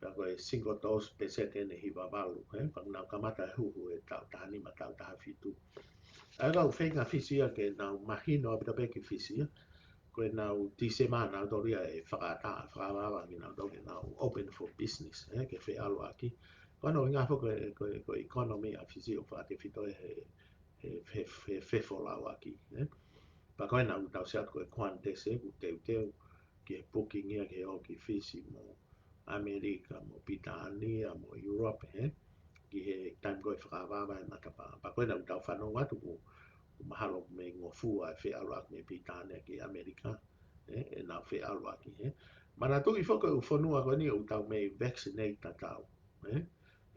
Pea ko e single dose peseti ʻeni ʻe hiva valu, ē? Pea nau kamata e huhu he taʻu taha nima, taʻu taha fitu. ʻA ia ʻoku feinga Fisi ia ke nau mahino ʻaupito pē ki Fisi ia, ko ʻenau Tīsema nautolu ia ʻe fakaʻatā, fakaʻapaʻapa kinautolu ke nau open for business, ē, ke feʻaluʻaki. Ko hono ʻuhinga foki ko e, ko e, ko e economy ʻa Fisi ʻoku fakatefito he, he, he, he fefolauʻaki, ē. Pea ko ena ʻoku tau sio atu ko e Qantas ē, ʻoku teuteu ki he booking ia ke ō ki Fisi mo ʻAmelika mo Pilitānia mo Europe, ē, ki he taimi ko ē fakaʻapaʻapa e matapā. Pea ko ena ʻoku tau fanongo atu ʻoku, ʻoku mahalo ʻoku mei ngofua e feʻaluʻaki mei Pilitānia ki ʻAmelika, ē, ʻenau feʻaluʻaki, ē. Manatuʻi foki ʻoku fonua ko eni ʻoku tau mei vaccinate tatau, ē.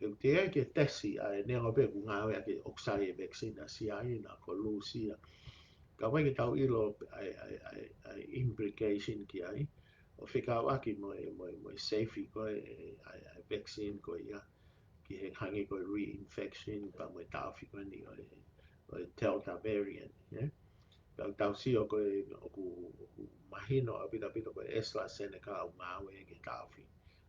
ʻOku teʻeki ke tesi ʻa e neongo pē ʻoku ngāueʻaki ʻoku sai e vaccine ʻa Siaina, ko Lūsia. Ka ʻoku ʻikai ke tau ʻilo ʻa e, ʻa e, ʻa e, ʻa e implication ki ai, ʻo fekauʻaki mo e, mo e, mo e safety ko ē, ʻa e, ʻa e vaccine ko ia, ki he hangē ko e reinfection, pea mo e taʻofi ko eni ʻo e, ʻo e Delta variant, ē? Pea ʻoku tau sio ko ē ʻoku, ʻoku mahino ʻaupito ʻaupito ko e AstraZeneca ʻoku ngāueʻaki ke taʻofi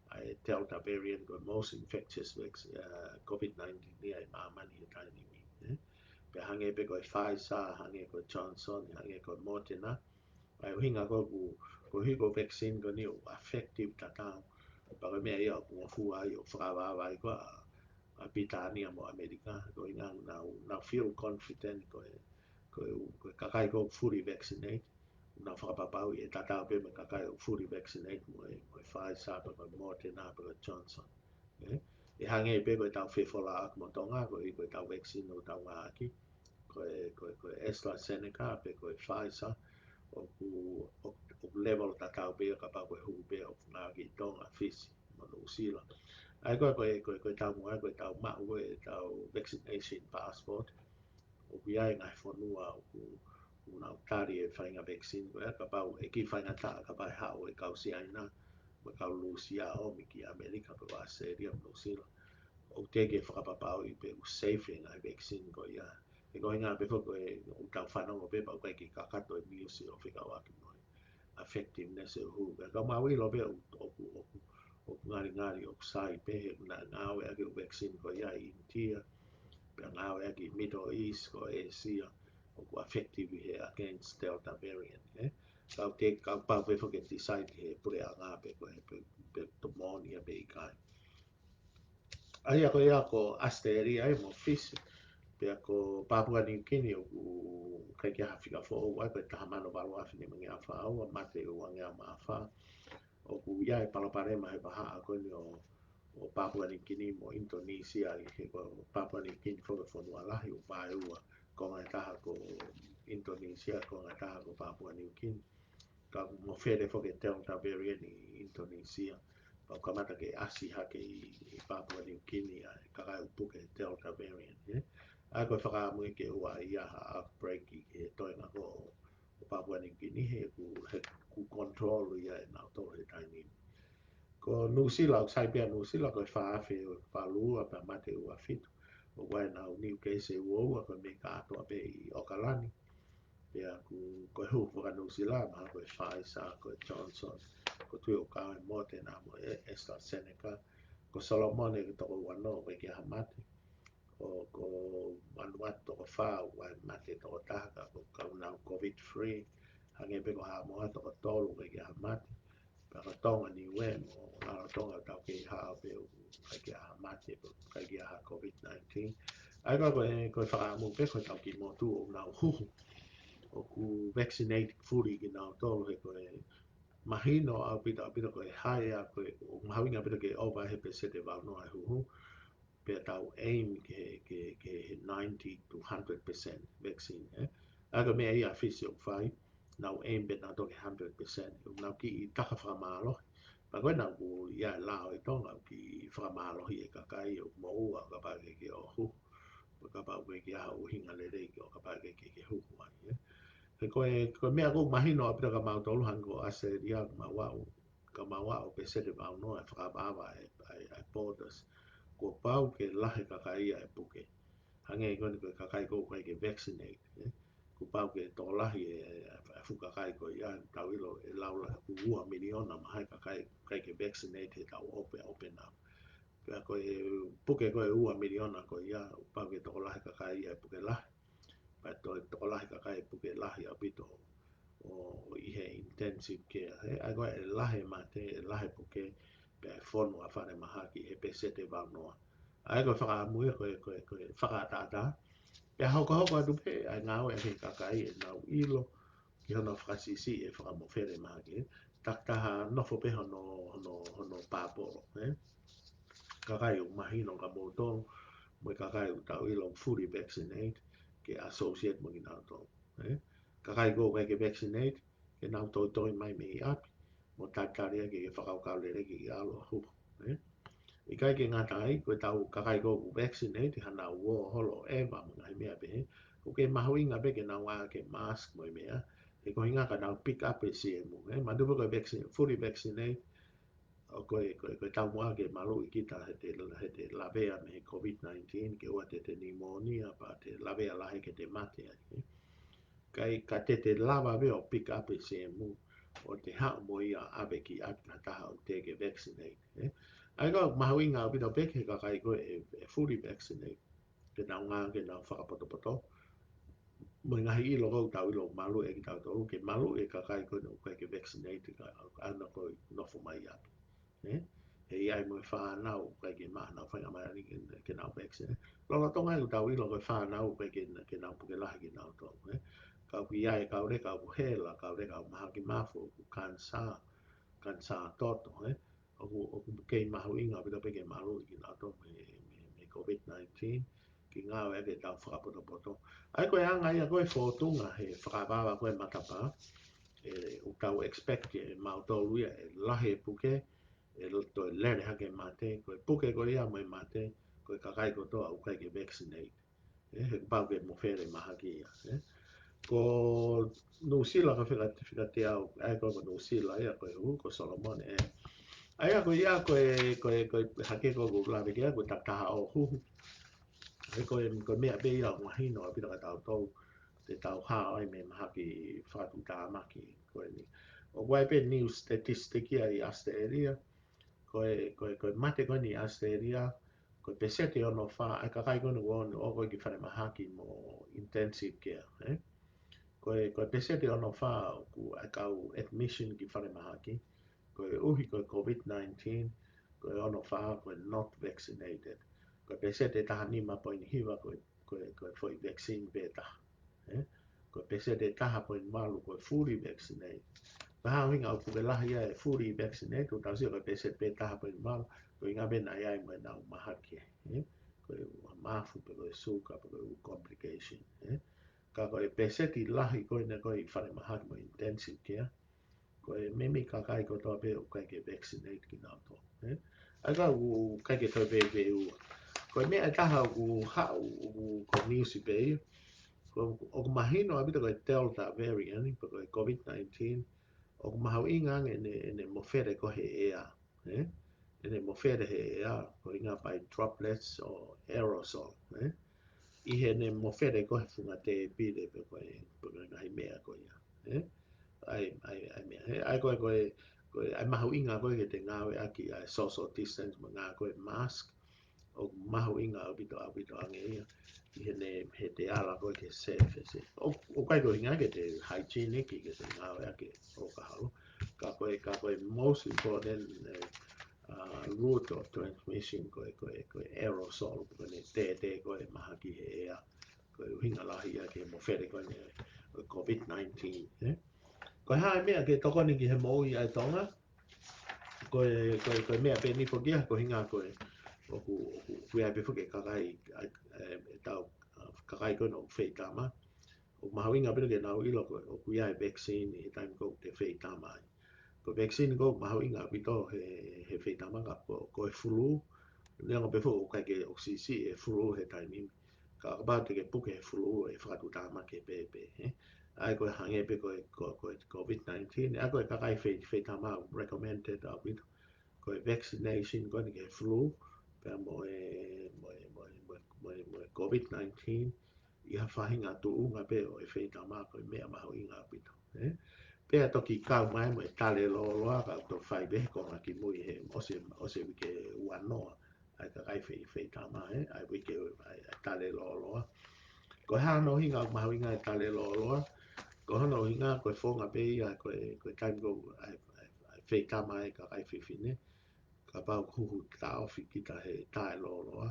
ʻa e Delta variant ko e most infectious vac-, uh, COVID nineteen ia ʻi māmani he taimi ni, ē? Pea hangē pē ko e Pfizer, hangē ko e Johnson, hangē ko e Moderna, ʻa e ʻuhinga ko ē ʻoku, koeʻuhi ko e vaccine ko eni ʻoku effective tatau. Pea ko e meʻa ia ʻoku ngofua ai ʻo fakaʻapaʻapa ai ko ē ʻa, ʻa Pilitānia mo ʻAmelika. Ko e ʻuhinga ʻoku nau, nau feel confident ko e, ko e, ko e kakai ko ē fully vaccinated, ʻoku nau fakapapauʻi ʻe tatau pē mo e kakai ʻoku fully vaccinated mo e, mo e Pfizer pe ko e Moderna pe ko e Johnson. Ē? ʻE hangē pē ko ʻetau fefolauʻaki mo Tonga, koeʻuhi ko ʻetau vaccine ʻoku tau ngāueʻaki, ko e, ko e, ko e AstraZeneca pe ko e Pfizer, ʻoku, ʻoku, ʻoku level tatau pē ia kapau ko e huhu pē ʻoku ngāueʻaki ʻi Tonga, Fisi, mo Nuʻusila. ʻA ia ko e, ko e, ko e, ko ʻetau mo e, ko ʻetau maʻu ko ē ʻetau vaccination passport, ʻoku ʻi ai e ngaahi fonua ʻoku, ʻoku nau tali e faʻahinga vaccine ko ia, kapau ʻe kiʻi faingataʻa kapau ʻe haʻu e kau Siaina mo e kau Lūsia ʻo ōmai ki ʻAmelika pe ko ʻAositelēlia mo Nuʻusila. ʻOku teʻeki ke fakapapauʻi pe ʻoku safe e ngaahi vaccine ko ia. He ko e ʻuhinga pē foki ko ē ʻoku tau fanongo pē pea ʻoku ʻikai ke kakato e news ʻo fekauʻaki mo e effectiveness ʻo e huhu. Pea ka mau ʻilo pē ʻoku, ʻoku, ʻoku, ʻoku ngalingali ʻoku sai pē he naʻe ngāueʻaki e vaccine ko ia ʻi ʻInitia, pea ngāueʻaki ʻi Middle East, ko ʻĒsia, ʻoku effective he against Delta variant, ē? Kau te, kau pau pē foki ke decide he puleʻanga pe ko e, pe, pe to moʻoni ia pe ʻikai. ʻA ia ko ia ko ʻAositelēlia ia mo Fisi. Pea ko Papua New Guinea ʻoku ʻikai ke ʻi ai ha fika foʻou ai, ko e taha mano valu afe nimangeau fā ua, mate ʻe uangeau mā fā. ʻOku ʻi ai e palopalema he vahaʻa ko eni ʻo, ʻo Papua New Guinea mo Indonesia, ʻi he ko Papua New Guinea foki ko e fonua lahi ʻoku vaeua, konga ʻe taha ko Indonesia, konga ʻe taha ko Papua New Guinea. Ka ʻoku mofele foki e Delta variant ʻi Indonesia. Pea ʻoku kamata ke ʻasi hake ʻi, ʻi Papua New Guinea ʻa e kakai ʻoku puke he Delta variant, ē. ʻA ia ko e fakaʻamu ia ke ʻoua ʻe ʻi ai ha outbreak ʻi he toenga ko ē ʻo Papua New Guinea he ʻoku, he ʻoku control ia ʻe nautolu he taimi ni. Ko New Zealand, ʻoku sai pē ʻa New Zealand, ko e fā afe valu ua pea mate ua fitu. ʻOku ʻi ai ʻenau new case ʻe ua ua, ko e meʻa kātoa pē ʻi ʻAokalani. Pea ʻoku, ko e huhu faka-New Zealand, mahalo ko e Pfizer, ko e Johnson, ko e tui ʻoku kau ai e Moderna mo e AstraZeneca. Ko Solomone ʻoku toko uanoa, ʻoku ʻikai ke ʻi ai ha mate. Ko, ko Vanuatu toko fā, ʻoku ʻi ai e mate toko taha, ka ʻoku kau ʻenau COVID free. Hangē pē ko Haʻamoa toko tolu, ʻoku ʻikai ke ʻi ai ha mate. Pea ko Tonga, Niue mo Rarotonga, tau kei hao pē ʻoku ʻikai ke ʻi ai ha mate, ʻoku ʻikai ke ʻi ai ha COVID nineteen. ʻA ia ko e, ko e fakaʻamu pē ko e tau kiʻi motu ʻoku nau huhu. ʻOku vaccinate fully kinautolu he ko e mahino ʻaupito, ʻaupito ko e high ʻa ko e, ʻoku mahuʻinga ʻaupito ke ʻova he peseti ʻe valu noa e huhu. Pea tau aim ke, ke, ke he ninety to hundred percent vaccine, ē. ʻA ia ko e meʻa ia ʻa Fisi ʻoku fai, nau aim pē nautolu ke hundred percent. ʻOku nau kiʻi taka fakamālohi. Pea ko ʻenau ʻoku ʻi ai e lao ʻi Tonga, ʻoku kiʻi fakamālohi e kakai ʻoku moʻua, kapau ʻoku ʻikai ke ō huhu. Pea kapau ʻoku ʻikai ke ʻi ai ha ʻuhinga lelei ke ō, kapau ʻoku ʻikai ke, ke huhu ai, ē. He ko e, ko e meʻa ʻoku mahino ʻaupito kia mautolu hangē ko ʻAositelēlia, mau aʻu, ka mau aʻu peseti ʻe valu noa e fakaʻavaʻava e, e, e borders. Kuo pau ke lahi e kakai ia ʻe puke. Hangē ko eni ko e kakai ʻoku ʻikai ke vaccinate, ē. Kuo pau ke tokolahi e, e, e fuʻu kakai ko ia, tau ʻilo ʻe laulā ʻe ua miliona mahalo e kakai ʻikai ke vaccinate he tau open, open up. Pea ko e puke ko e ua miliona ko ia, kuo pau ke tokolahi e kakai ia ʻe puke lahi. Pea toe tokolahi e kakai ʻe puke lahi ʻaupito ʻo, ʻi he intensive care, ē. ʻA ia ko e lahi e mate, ʻe lahi e puke, pea ʻe fonu ʻa e falemahaki he peseti ʻe valu noa. ʻA ia ko e fakaʻamu ia ko e, ko e, ko e fakaʻataʻatā. Pea hokohoko atu pē ʻa e ngāue ʻa e kakai ʻenau ʻilo ki hono fakasiʻisiʻi e fakamofele mahaki, ē. Takitaha nofo pē hono, hono, hono pāpolo, ē. Kakai ʻoku mahino kia moutolu, mo e kakai ʻoku tau ʻilo fully vaccinate, ke associate mo kinautolu, ē. Kakai ʻoku ʻikai ke vaccinate, ke nau toitoi mai mei ʻapi, mo talitali ai ke, ke fakakaukau lelei ke, ke ʻalu ʻo huhu, ē. ʻIkai ke ngata ai, ko e tau kakai ʻoku vaccinate, hanau uō holo ʻeva mo e ngaahi meʻa pehē, ʻoku kei mahuʻinga pē ke nau ʻā ki he mask mo e meʻa, he ko e ʻuhinga ka nau pick up e siemu, ē. Manatuʻi ko e vaccine, fully vaccinate, ʻoku ʻikai, ʻikai, ʻikai taumuʻa ke maluʻi kita he te, he te lavea mei he COVID nineteen, ke ʻoua te te pneumonia, pea te lavea lahi ke te mate ai, ē. Ka ʻi, ka te te lava pē ʻo pick up e siemu, ʻo te haʻu mo ia ʻo ʻave ki ʻapi ha taha ʻoku teʻeki ke vaccinate, ē. ʻA ia ko e mahuʻinga ʻaupito pē ki he kakai ko ē ʻe, ʻe fully vaccinate, ke nau ngāue, ke nau fakapotopoto. Mo e ngaahi ʻilo ʻoku tau ʻilo maluʻi ʻe kitautolu, ke maluʻi e kakai ko ē ʻoku ʻikai ke vaccinate, ka ʻoku ʻalu ko ē ʻo nofo mai ʻapi, ē? He ʻi ai mo e fānau ʻoku ʻikai ke maʻu honau faingamālie ke, ke nau vaccinate. Lolotonga ʻoku tau ʻilo ko e fānau ʻoku ʻikai ke, ke nau puke lahi kinautolu, ē? Ka ʻoku ʻi ai e kau leka ʻoku hela, kau leka ʻoku mahaki mafu, ʻoku kanisā, kanisā toto, ē? ʻOku, ʻoku kei mahuʻinga ʻaupito pē ke maluʻi kinautolu mei, mei, mei COVID nineteen, ke ngāueʻaki ʻetau fakapotopoto. ʻA ia ko e anga ia ko e fōtunga he fakaʻavaʻava ko e matapā, ē, ʻoku tau expect ke mautolu ia ʻe lahi e puke, ʻe toe lele hake e mate, ko e puke ko ia mo e mate, ko e kakai kotoa ʻoku ʻikai ke vaccinate. Ē, he kuo pau ke mofele mahaki ia, ē. Ko Nuʻusila ka fika, fika teau, ʻa ia ko, ko Nuʻusila ia ko e huhu, ko Solomone, ē. ʻA ia ko ia ko e, ko e, ko e hake ko ʻeku lave ki ai, ko e takitaha ʻo huhu. He ko e, ko e meʻa pē ia ʻoku mahino ʻaupito kia tautolu, te tau hao ai mei he mahaki fakatuʻutāmaki ko eni. ʻOku ʻi ai pē new statistic ia ʻi ʻAositelēlia, ko e, ko e, ko e mate ko eni ʻi ʻAositelēlia, ko e peseti ʻe ono fā ʻa e kakai ko eni ʻoku ō, ō ko ē ki falemahaki mo intensive care, ē? ko e, ko e peseti ʻe ono fā ʻoku ʻai kau admission ki falemahaki, koeʻuhi ko e COVID nineteen, ko e ono fā ko e not vaccinated. Ko e peseti ʻe taha nima poini hiva ko e, ko e, ko e foʻi vaccine pē taha. Ē? Ko e peseti ʻe taha poini valu ko e fully vaccinated. Ko e hā e ʻuhinga ʻoku puke lahi ai e fully vaccinated, ʻoku tau sio ko e peseti pē taha poini valu, ko e ʻuhinga pē naʻe ʻi ai mo ʻenau mahaki, ē? Ko e mafu pe ko e suka pe ko e ʻū complication, ē? Ka ko e peseti lahi ko ena ko ē ʻi falemahaki mo e intensive care, ko e meimei kakai kotoa pē ʻoku ʻikai ke vaccinate kinautolu, ē? ʻA ia ka ʻoku ʻikai ke toe pē pē ua. Ko e meʻa ʻe taha ʻoku haʻu, ʻoku ko e news pē ia. Ko, ʻoku mahino ʻaupito ko e Delta variant, pe ko e COVID nineteen, ʻoku mahuʻinga ange ʻene, ʻene mofele ko ē he ʻea, ē? ʻEne mofele he ʻea, ko e ʻuhinga by droplets or aerosol, ē? ʻI heʻene mofele ko ē he funga tēpile pe ko e, pe ko e ngaahi meʻa ko ia, ē? ʻA e, ʻa e, ʻa e meʻa, ē? ʻA ia ko e, ko e, ko e, ʻa e mahuʻinga ko ē ke te ngāueʻaki ʻa e social distance mo e ngāue ko ē mask, ʻoku mahuʻinga ʻaupito, ʻaupito ange ia ʻi heʻene, heʻete ala ko ē ki he surface. ʻO, ʻoku ʻikai ko e ʻuhinga ke te hygienic, ke te ngāueʻaki ʻo ka halu. Ka ko e, ka ko e most important, eh, uh, route of transmission ko e, ko e, ko e aerosol, ko ʻene tētē ko ē mahaki he ʻea. Ko e ʻuhinga lahi ia ki he mofele ko eni ʻo e COVID nineteen, ē? Ko e hā e meʻa ke tokoni ki he moʻui ʻa e Tonga? Ko e, ko e, ko e meʻa pē eni foki ia, ko e ʻuhinga ko e, ʻoku, ʻoku, ʻoku ʻi ai pē foki e kakai, ʻa, ē, ʻetau, ʻa, kakai ko ena ʻoku feitama. ʻOku mahuʻinga pē ke nau ʻilo ko e, ʻoku ʻi ai e vaccine ʻi he taimi ko ē ʻoku te feitama ai. Ko e vaccine ko ē ʻoku mahuʻinga ʻaupito he, he feitama ka ko, ko e flu, neongo pē foki ʻoku ʻikai ke ʻoku siʻisiʻi e flu he taimi ni. Ka kapau te ke puke he flu ʻe fakatuʻutāmaki e pēpē, ē? ʻA ia ko e hangē pē ko e, ko, ko e COVID nineteen, ʻa ia ko e kakai fei, feitama recommended ʻaupito ko e vaccination ko eni ki he flu, pea mo e, mo e, mo e, mo e, mo e, mo e COVID nineteen, ʻi ha faʻahinga tuʻunga pē ʻo e feitama ko e meʻa mahuʻinga ʻaupito, ē? Pea toki kau mai mo e tale lōloa, ka ʻoku toe fai pē he konga kimui he ʻosi, ʻosi e uike ua noa, ʻa e kakai fei, feitama, ē? ʻA e uike, ʻa e, ʻa e tale lōloa. Ko e hā hono ʻuhinga ʻoku mahuʻinga e tale lōloa? Ko hono ʻuhinga, ko e founga pē ia, ko e, ko e taimi ko ē ʻa e, ʻa e, ʻa e feitama e kakai fefine, kapau ʻoku huhu taʻofi kita he tale lōloa,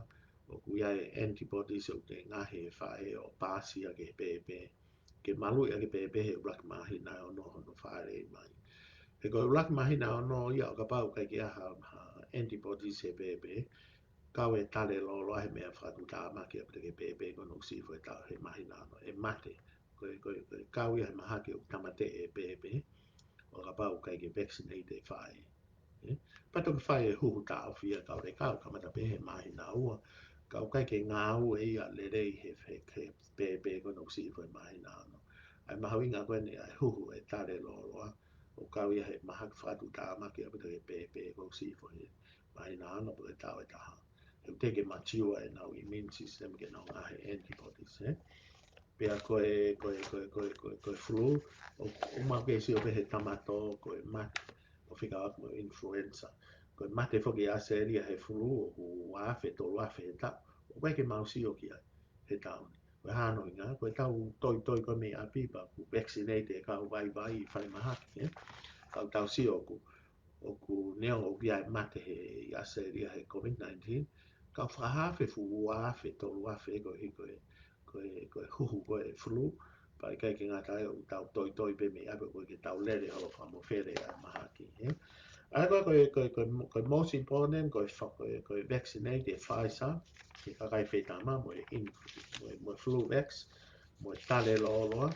ʻoku ʻi ai e antibodies ʻoku te ngaohi ʻe he faʻē ʻo paasi ʻaki e pēpē, ke maluʻi ʻaki e pēpē he ʻuluaki māhina ʻe ono hono fāʻeleʻi mai. He ko e ʻuluaki māhina ʻe ono ia, ʻo kapau ʻoku ʻikai ke ʻi ai ha, ha antibodies he pēpē, kau e tale lōloa he meʻa fakatuʻutāmaki ʻaupito ki he pēpē ko ena ʻoku siʻi hifo he taʻu he māhina ono, ʻe mate. Ko e, ko e, ko e kau ia he mahaki ʻoku tāmateʻi e pēpē, ʻo kapau ʻoku ʻikai ke vaccinate e faʻē. Ē? Pea toki fai e huhu taʻofi ia kae ʻoua ʻe kau, kamata pē he māhina ua. Ka ʻoku ʻikai ke ngāue ia lelei he, he, he pēpē ko ena ʻoku siʻi hifo he māhina ono. ʻA e mahuʻinga ko eni ʻa e huhu e tale lōloa, ʻo kau ia he mahaki fakatuʻutāmaki ʻaupito ki he pēpē ko ena ʻoku siʻi hifo he māhina ono pe ko e taʻu ʻe taha. He ʻoku teʻeki ke mature ʻenau immune system ke nau ngaohi e antibodies, ē? Pea ko e, ko e, ko e, ko e, ko e, ko e flu, ʻo, ʻoku mau kei sio pē he tamato, ko e mate, ʻo fekauʻaki mo e influenza. Ko e mate foki ʻi ʻAositelēlia he flu, ʻoku ua afe, tolu afe he taʻu. ʻOku ʻikai ke mau sio ki ai he taʻu ni. Ko e hā hono ʻuhinga? Ko ʻetau toitoi ko ē mei ʻapi pea ʻoku vaccinate e kau vaivai ʻi falemahaki, ē? Ka ʻoku tau sio ʻoku, ʻoku neongo ʻoku ʻi ai e mate he ʻi ʻAositelēlia he COVID nineteen, ka ʻoku fakahā ʻe he flu ua afe, tolu afe koeʻuhi ko e, ko e, ko e huhu ko ē e flu, pea ʻikai ke ngata ai ʻoku tau toitoi pē mei ʻapi, ʻoku ʻikai ke tau lele holo fakamofele ʻa e mahaki, ē? ʻA ia ko e, ko e, ko e, ko e, ko e most important, ko e fa-, ko e, ko e vaccinate e Pfizer, ki he kakai feitama mo e in-, mo e, mo e flu vax, mo e tale lōloa.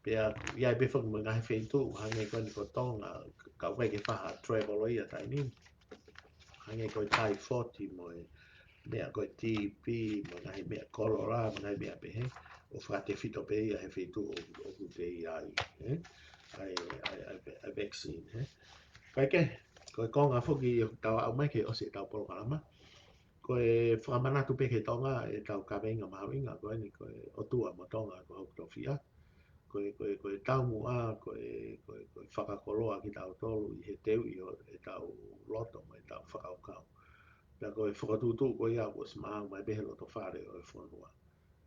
Pea ʻi ai pē foki mo e ngaahi feituʻu, hangē ko eni ko Tonga, ka ʻoku ʻikai ke fai ha travel ʻo ia taimi ni. Hangē ko e taifoti mo e meʻa ko e TB, mo e ngaahi meʻa kolora, mo e ngaahi meʻa pehē, ʻoku fakatefito pē ia he feituʻu ʻo, ʻoku te ʻi ai, ē? ʻA e, ʻa e, ʻa e, ʻa e vaccine, ē? Kae kehe, ko e konga foki ʻoku tau aʻu mai ki he ʻosi ʻetau polokalama. Ko e fakamanatu pē ki he Tonga ʻetau kaveinga mahuʻinga ko eni ko e ʻOtua mo Tonga ko hoku tofiʻa. Ko e, ko e, ko e taumuʻa, ko e, ko e, ko e fakakoloa kitautolu ʻi he teuʻi ʻo ʻetau loto mo ʻetau fakakaukau. Pea ko e fokotuʻutuʻu ko ia kuo ʻosi maau mai pē he loto fale ʻo e fonua.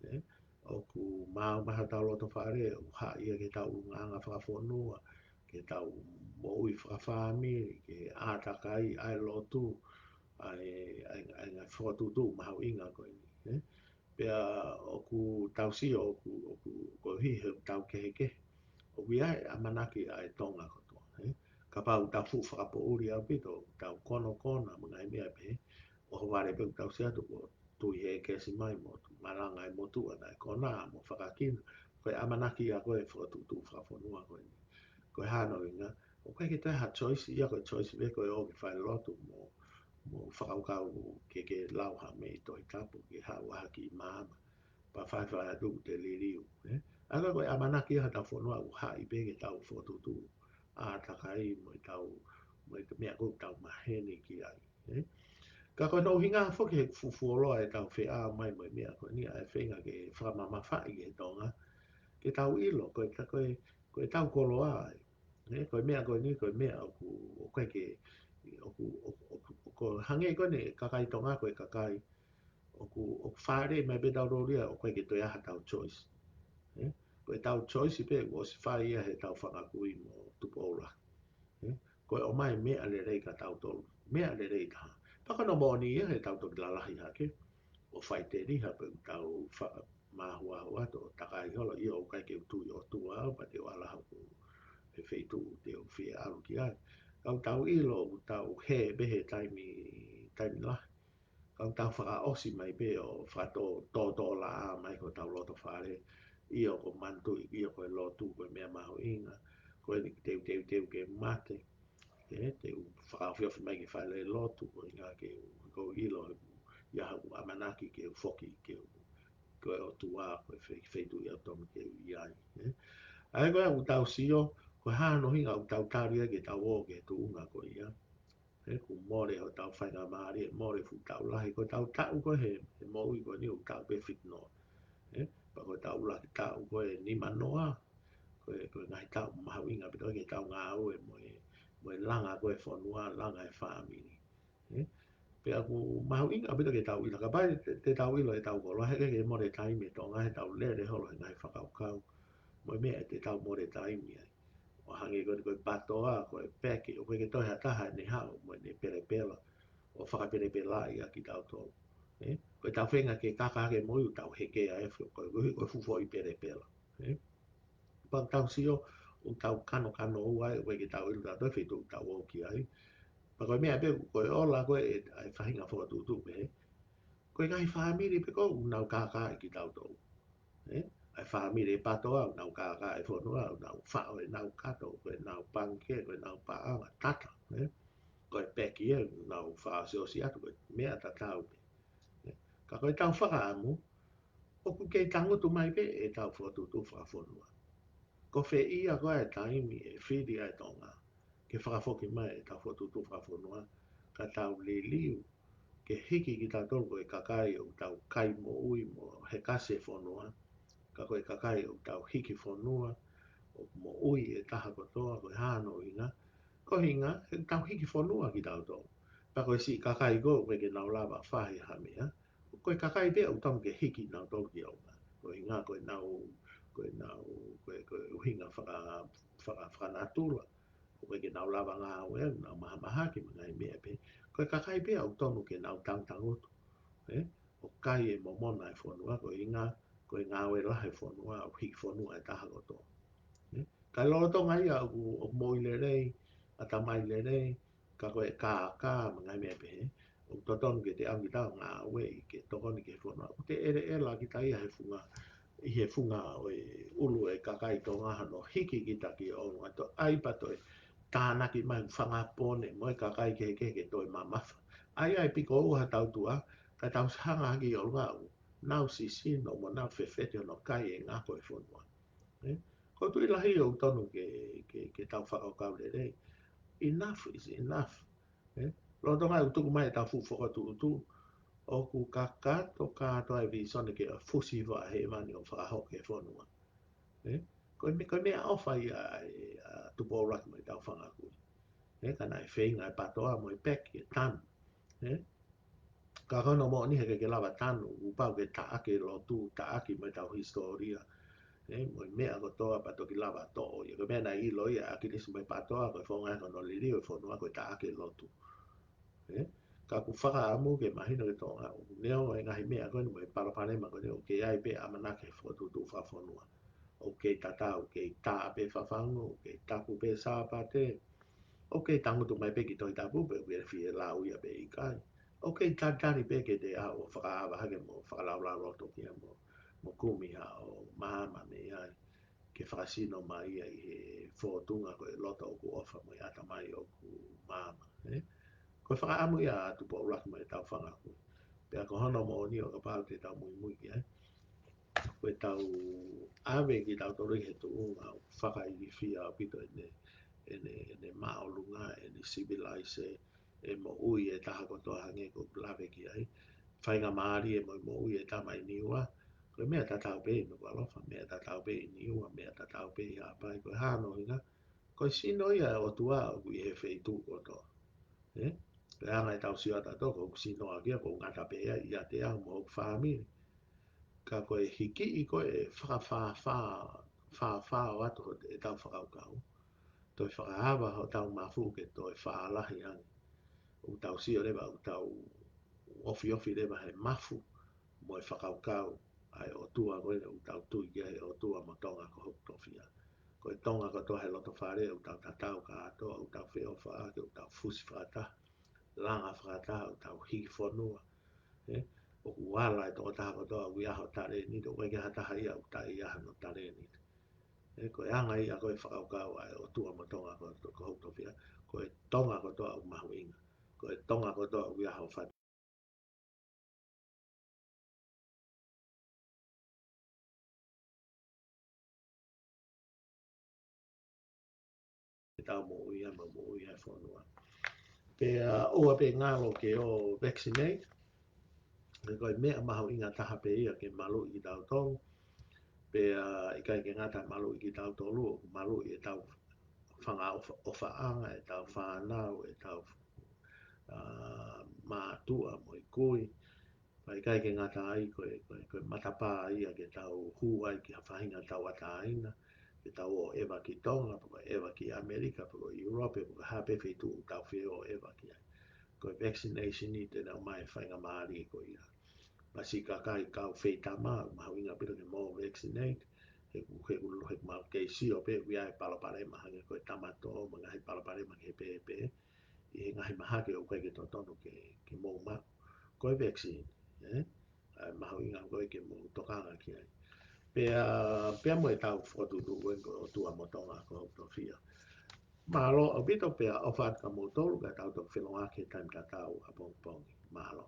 Ē? ʻoku maau mai hotau loto fale, ʻoku haʻi ia ki heʻetau ʻulungaanga fakafonua, ki heʻetau moʻui fakafāmili, ki he ʻātakai ʻa e lotu, ʻa e, ʻa e, ʻa e ngaahi fokotuʻutuʻu mahuʻinga ko eni, ē? Pea ʻoku tau sio, ʻoku, ʻoku, koeʻuhi he ʻoku tau kehekehe, ʻoku ʻi ai e ʻamanaki ʻa e Tonga kotoa, ē? Kapau ʻoku tau fuʻu fakapoʻuli ʻaupito, ʻoku tau konokona mo e ngaahi meʻa pehē, ʻohovale pē ʻoku tau sio atu kuo tui he kesi mai mo malanga e motuʻa naʻe kona mo fakakina. Ko e ʻamanaki ia ko e fokotuʻutuʻu fakafonua ko eni. Ko e hā hono ʻuhinga, ʻoku ʻikai ke toe ha choice ia, ko e choice pē ko e ō ke fai lotu mo, mo fakakaukau ke, ke lau ha meʻi Tohi Tapu, ke haʻu ha kiʻi maama. Pea faifai atu te liliu, ē? ʻA ia ko e ʻamanaki ia hotau fonua ʻoku haʻi pē ki heʻetau fokotuʻutuʻu ʻātakai mo ʻetau, mo e meʻa ko ē ʻoku tau maheni ki ai, ē? Ka ko hono ʻuhinga foki he fufuoloa ʻetau feʻao mai mo e meʻa ko eni ʻa e feinga ke fakamamafaʻi ki he Tonga, ke tau ʻilo, ko e ta-, ko e, ko ʻetau koloa ai. Ē, ko e meʻa ko eni, ko e meʻa ʻoku, ʻoku ʻikai ke, ʻoku, ʻoku, ʻoku, ʻoku hangē ko eni e kakai Tonga, ko e kakai ʻoku, ʻoku fāʻeleʻi mai pē tautolu ia, ʻoku ʻikai ke toe ʻi ai haʻatau choice. Ē? Ko ʻetau choice pē, ʻoku ʻosi fai ia heʻetau fanga kui mo Tupou Lahi. Ē? Ko e ʻomai meʻa lelei kia tautolu. Meʻa lelei taha. Pea ko hono moʻoni ia heʻetau toki lalahi hake ʻo faʻiteliha pē ʻoku tau fakamāhuahua atu ʻo takai holo ia ʻoku ʻikai ke u tui ʻOtua au, pea te u ʻalu hake he feituʻu te u fie ʻalu ki ai. Ka ʻoku tau ʻilo ʻoku tau hē pē he taimi, taimi lahi. Ka ʻoku tau fakaʻosi mai pē ʻo fakatō-, tōtōlaʻā mai ko hotau loto fale, ʻio ko e manatuʻi, ʻio ko e lotu, ko e meʻa mahuʻinga, ko eni te u, te u, te u ke mate, ē, te u fakaofiofi mai ke fai e lotu, ko e ʻuhinga ke u, ʻoku ou ʻilo, ʻi ai haʻaku ʻamanaki ke u foki, ke u, ko e ʻOtua, ko e fe-, feituʻu ia ʻoku totonu ke u ʻi ai, ē. ʻA ia ko ē ʻoku tau sio, ko e hā hono ʻuhinga ʻoku tau tali ai ke tau ō ki he tuʻunga ko ia. Ē, kuo mole hotau faingamālie, mole fuʻu taʻu lahi, ko ʻetau taʻu ko ē he, he moʻui ko eni ʻoku taʻu pē fitungofulu. Ē, pea ko ʻetau ʻuluaki taʻu ko ē nimangofulu. Ko e, ko e ngaahi taʻu mahuʻinga ʻaupito ke tau ngāue mo e, mo e langa ko ē e fonua, langa e fāmili. Ē, pea ʻoku mahuʻinga ʻaupito ke tau ʻilo, kapau te, te tau ʻilo ʻetau koloa, heʻikai ke mole taimi ʻe Tonga, heʻetau lele holo he ngaahi fakakaukau. Mo e meʻa ʻe te tau mole taimi ai. ʻO hangē ko e, ko e PATOA, ko e peki, ʻoku ʻikai ke toe ha taha ʻe ne haʻu mo ʻene pelepela, ʻo fakapelepelaʻi ʻa kitautolu. Ē? Ko ʻetau feinga ke kaka hake moʻui ʻoku tau hekea ʻe fo-, ko e, ko e, ko e fuʻu foʻi pelepela. Ē? Pea ʻoku tau sio, ʻoku tau kanokano ua ai, ʻoku ʻikai ke tau ʻilo tautolu e feituʻu ʻoku tau ō ki ai. Pea ko e meʻa pē, ko e ola ko ē ʻa e faʻahinga fokotuʻutuʻu pehē, ko e ngaahi fāmili pē ko ē ʻoku nau kākaaʻi kitautolu. Ē? ʻA e fāmili ʻe PATOA, ʻoku nau kākaaʻi e fonua, ʻoku nau faʻo ʻenau kato, ko ʻenau pangikē, ko ʻenau paʻanga, tata, ē? Ko e peki ē, ʻoku nau fakaʻosiʻosi atu, ko e meʻa tatau pē. Ē? Ka ko ʻetau fakaʻamu, ʻoku kei tangutu mai pē ʻetau fokotuʻutuʻu fakafonua. Ko fē ia ko ē e taimi ʻe fili ai e Tonga ke fakafoki mai ʻetau fokotuʻutuʻu fakafonua, ka tau liliu ke hiki kitautolu ko e kakai ʻoku tau kai moʻui mo hekasi e fonua, ka ko e kakai ʻoku tau hiki fonua, ʻoku moʻui e taha kotoa, ko e hā hono ʻuhinga, ko e ʻuhinga he ʻoku tau hiki fonua kitautolu. Pea ko e siʻi kakai ko ē ʻoku ʻikai ke nau lava fahi ha meʻa, ko e kakai pē ʻoku totonu ke hiki nautolu ki ʻolunga. Ko e ʻuhinga ko ʻenau, ko ʻenau, ko e, ko e ʻuhinga faka-, faka-, fakanatula. ʻOku ʻikai ke nau lava ngāue, nau mahamahaki mo e ngaahi meʻa pehē. Ko e kakai pē ʻoku totonu ke nau tangutangutu, ē? ʻO kai e momona e fonua, ko e ʻuhinga, ko e ngāue lahi e fonua, ʻoku hiki fonua e taha kotoa. Ē? Ka lolotonga ia ʻoku, ʻoku moʻui lelei, ʻatamai lelei, ka ko e kākā mo e ngaahi meʻa pehē, ʻoku totonu ke te ʻalu kita ʻo ngāueʻi ke tokoni ki he fonua. ʻOku te ʻeleʻela kita ia he funga, ʻi he funga ʻo e ʻulu e kakai Tonga hono hiki kita ki ʻolunga, toe ʻai pē toe tānaki mai fanga pone mo e kakai kehekehe ke toe mamafa. ʻAi ʻa e piko ua ha tautua, ka tau hanga hake ʻi ʻolunga ʻoku nau sisino mo nau fefete hono kai e ngako e fonua. Ē? ʻOku ou tui lahi ʻoku totonu ke, ke, ke tau fakakaukau lelei. Enough is enough. Ē? Lolotonga ʻoku tuku mai ʻetau fuʻu fokotuʻutuʻu, ʻoku kakato kātoa e vīsone ke fusi hifo ʻa hēvani ʻo fakahoko e fonua. Ē? Ko e me-, ko e meʻaʻofa ia ʻa, ʻa Tupou Lahi mo ʻetau fanga kui. Ē? Ka naʻe feinga e PATOA mo e peki ke tanu. Ē? Ka ko hono moʻoni he ʻikai ke lava tanu, kuo pau ke taʻaki e lotu, taʻaki mo ʻetau hisitōlia. Ē, mo e meʻa kotoa pea toki lava toʻo ia. Ko e meʻa naʻe ʻilo ia ʻe ʻAkilisi mo e Pātoa, ko e founga ia hono liliu e fonua ko e taʻaki e lotu. Ē? Ka ʻoku fakaʻamu ke mahino ki Tonga, ʻoku neongo e ngaahi meʻa ko eni mo e palopalema ko eni, ʻoku kei ʻi ai pē ʻamanaki he fokotuʻutuʻu fakafonua. ʻOku kei tatau, kei tā pē fafangu, ʻoku kei tapu pē Sāpate, ʻoku kei tangutu mai pē ki Tohi Tapu pē, ʻoku ʻikai fie lau ia pe ʻikai. ʻOku kei talitali pē ke te ʻalu ʻo fakaava hake mo fakalaulauloto ki ai mo, mo kumi haʻo maama mei ai ke fakasino mai ia ʻi he fōtunga ko e loto ʻoku ʻofa mo e ʻatamai ʻoku maama, ē? Ko e fakaʻamu ia ʻa Tupou ʻUluaki mo ʻetau fanga kui. Pea ko hono moʻoni ʻo kapau te tau muimui ki ai, ko ʻetau ʻave kitautolu ʻi he tuʻunga ʻoku fakailifia ʻaupito ʻene, ʻene, ʻene māʻolunga, ʻene sivilaise, ʻe moʻui e taha kotoa hangē ko ʻeku lave ki ai. Faingamālie mo e moʻui e tama ʻi Niua. Ko e meʻa tatau pē ʻi Nukuʻalofa, meʻa tatau pē ʻi Niua, meʻa tatau pē ʻi Haʻapai, ko e hā hono ʻuhinga? Ko e sino ia ʻo e ʻOtua ʻoku ʻi he feituʻu kotoa. Ē? Ko e anga ʻetau sio atu ko ʻeku sino ʻaki ia, ʻoku ngata pē ia ʻiate au mo hoku fāmili. Ka ko e hikiʻi ko e fakafāfā, fāfā ʻo atu ʻetau fakakaukau. Toe fakaava hotau mafu ke toe fālahi ange. ʻOku tau sio leva, ʻoku tau ofiofi leva he mafu mo e fakakaukau ʻa e ʻOtua ko ē ʻoku tau tui ki ai, ʻOtua mo Tonga ko hoku tofiʻa. Ko e Tonga kotoa he loto fale ʻoku tau tatau kātoa, ʻoku tau feʻofaʻaki, ʻoku tau fusi fakataha, langa fakataha, ʻoku tau hiki fonua. Ē? ʻOku ala e tokotaha kotoa ʻoku ʻi ai hono talēniti, ʻoku ʻikai ke ʻi ai ha taha ia ʻoku taʻe ʻi ai hano talēniti. Ē, ko e anga ia ko e fakakaukau ʻa e ʻOtua mo Tonga ko, ko hoku tofiʻa. Ko e Tonga kotoa ʻoku mahuʻinga. Ko e Tonga kotoa ʻoku ʻi ai hono fatu. Ke tau moʻui ai mo moʻui ai e fonua. Pea ʻoua pē ngalo ke ō vaccinate. He ko e meʻa mahuʻinga taha pē ia ke maluʻi kitautolu. Pea ʻikai ke ngata maluʻi kitautolu, ʻoku maluʻi ʻetau fanga ʻofa-, ʻofaʻanga, ʻetau fānau, ʻetau, ā, mātuʻa mo e kui. Pea ʻikai ke ngata ai, ko e, ko e, ko e matapā ia ke tau hū ai ki ha faʻahinga tauʻatāina, ke tau ō ʻeva ki Tonga, pe ko e ʻeva ki ʻAmelika, pe ko ʻIulope, pe ko e hā pē feituʻu ʻoku tau fie ō ʻeva ki ai. Ko e vaccination ʻeni te ne ʻomai e faingamālie ko ia. Pea siʻi kakai kau feitama, mahuʻinga pē ke mou vaccinate, he ʻoku, he ʻoku, he ʻoku mau kei sio pē, ʻoku ʻi ai e palopalema hangē ko e tama tō, mo e ngaahi palopalema kehe pē, pē, ʻi he ngaahi mahaki ʻoku ʻikai ke totonu ke, ke mou maʻu. Ko e vaccine, ē? ʻA e mahuʻinga ko ē ke mou tokanga ki ai. Pea, pea mo ʻetau fokotuʻutuʻu ko ē ko e ʻOtua mo Tonga ko hoku tofiʻa. Mālō ʻaupito pea ʻofa atu kia moutolu, ka tau toki feʻiloaki he taimi tatau ʻapongipongi. Mālō.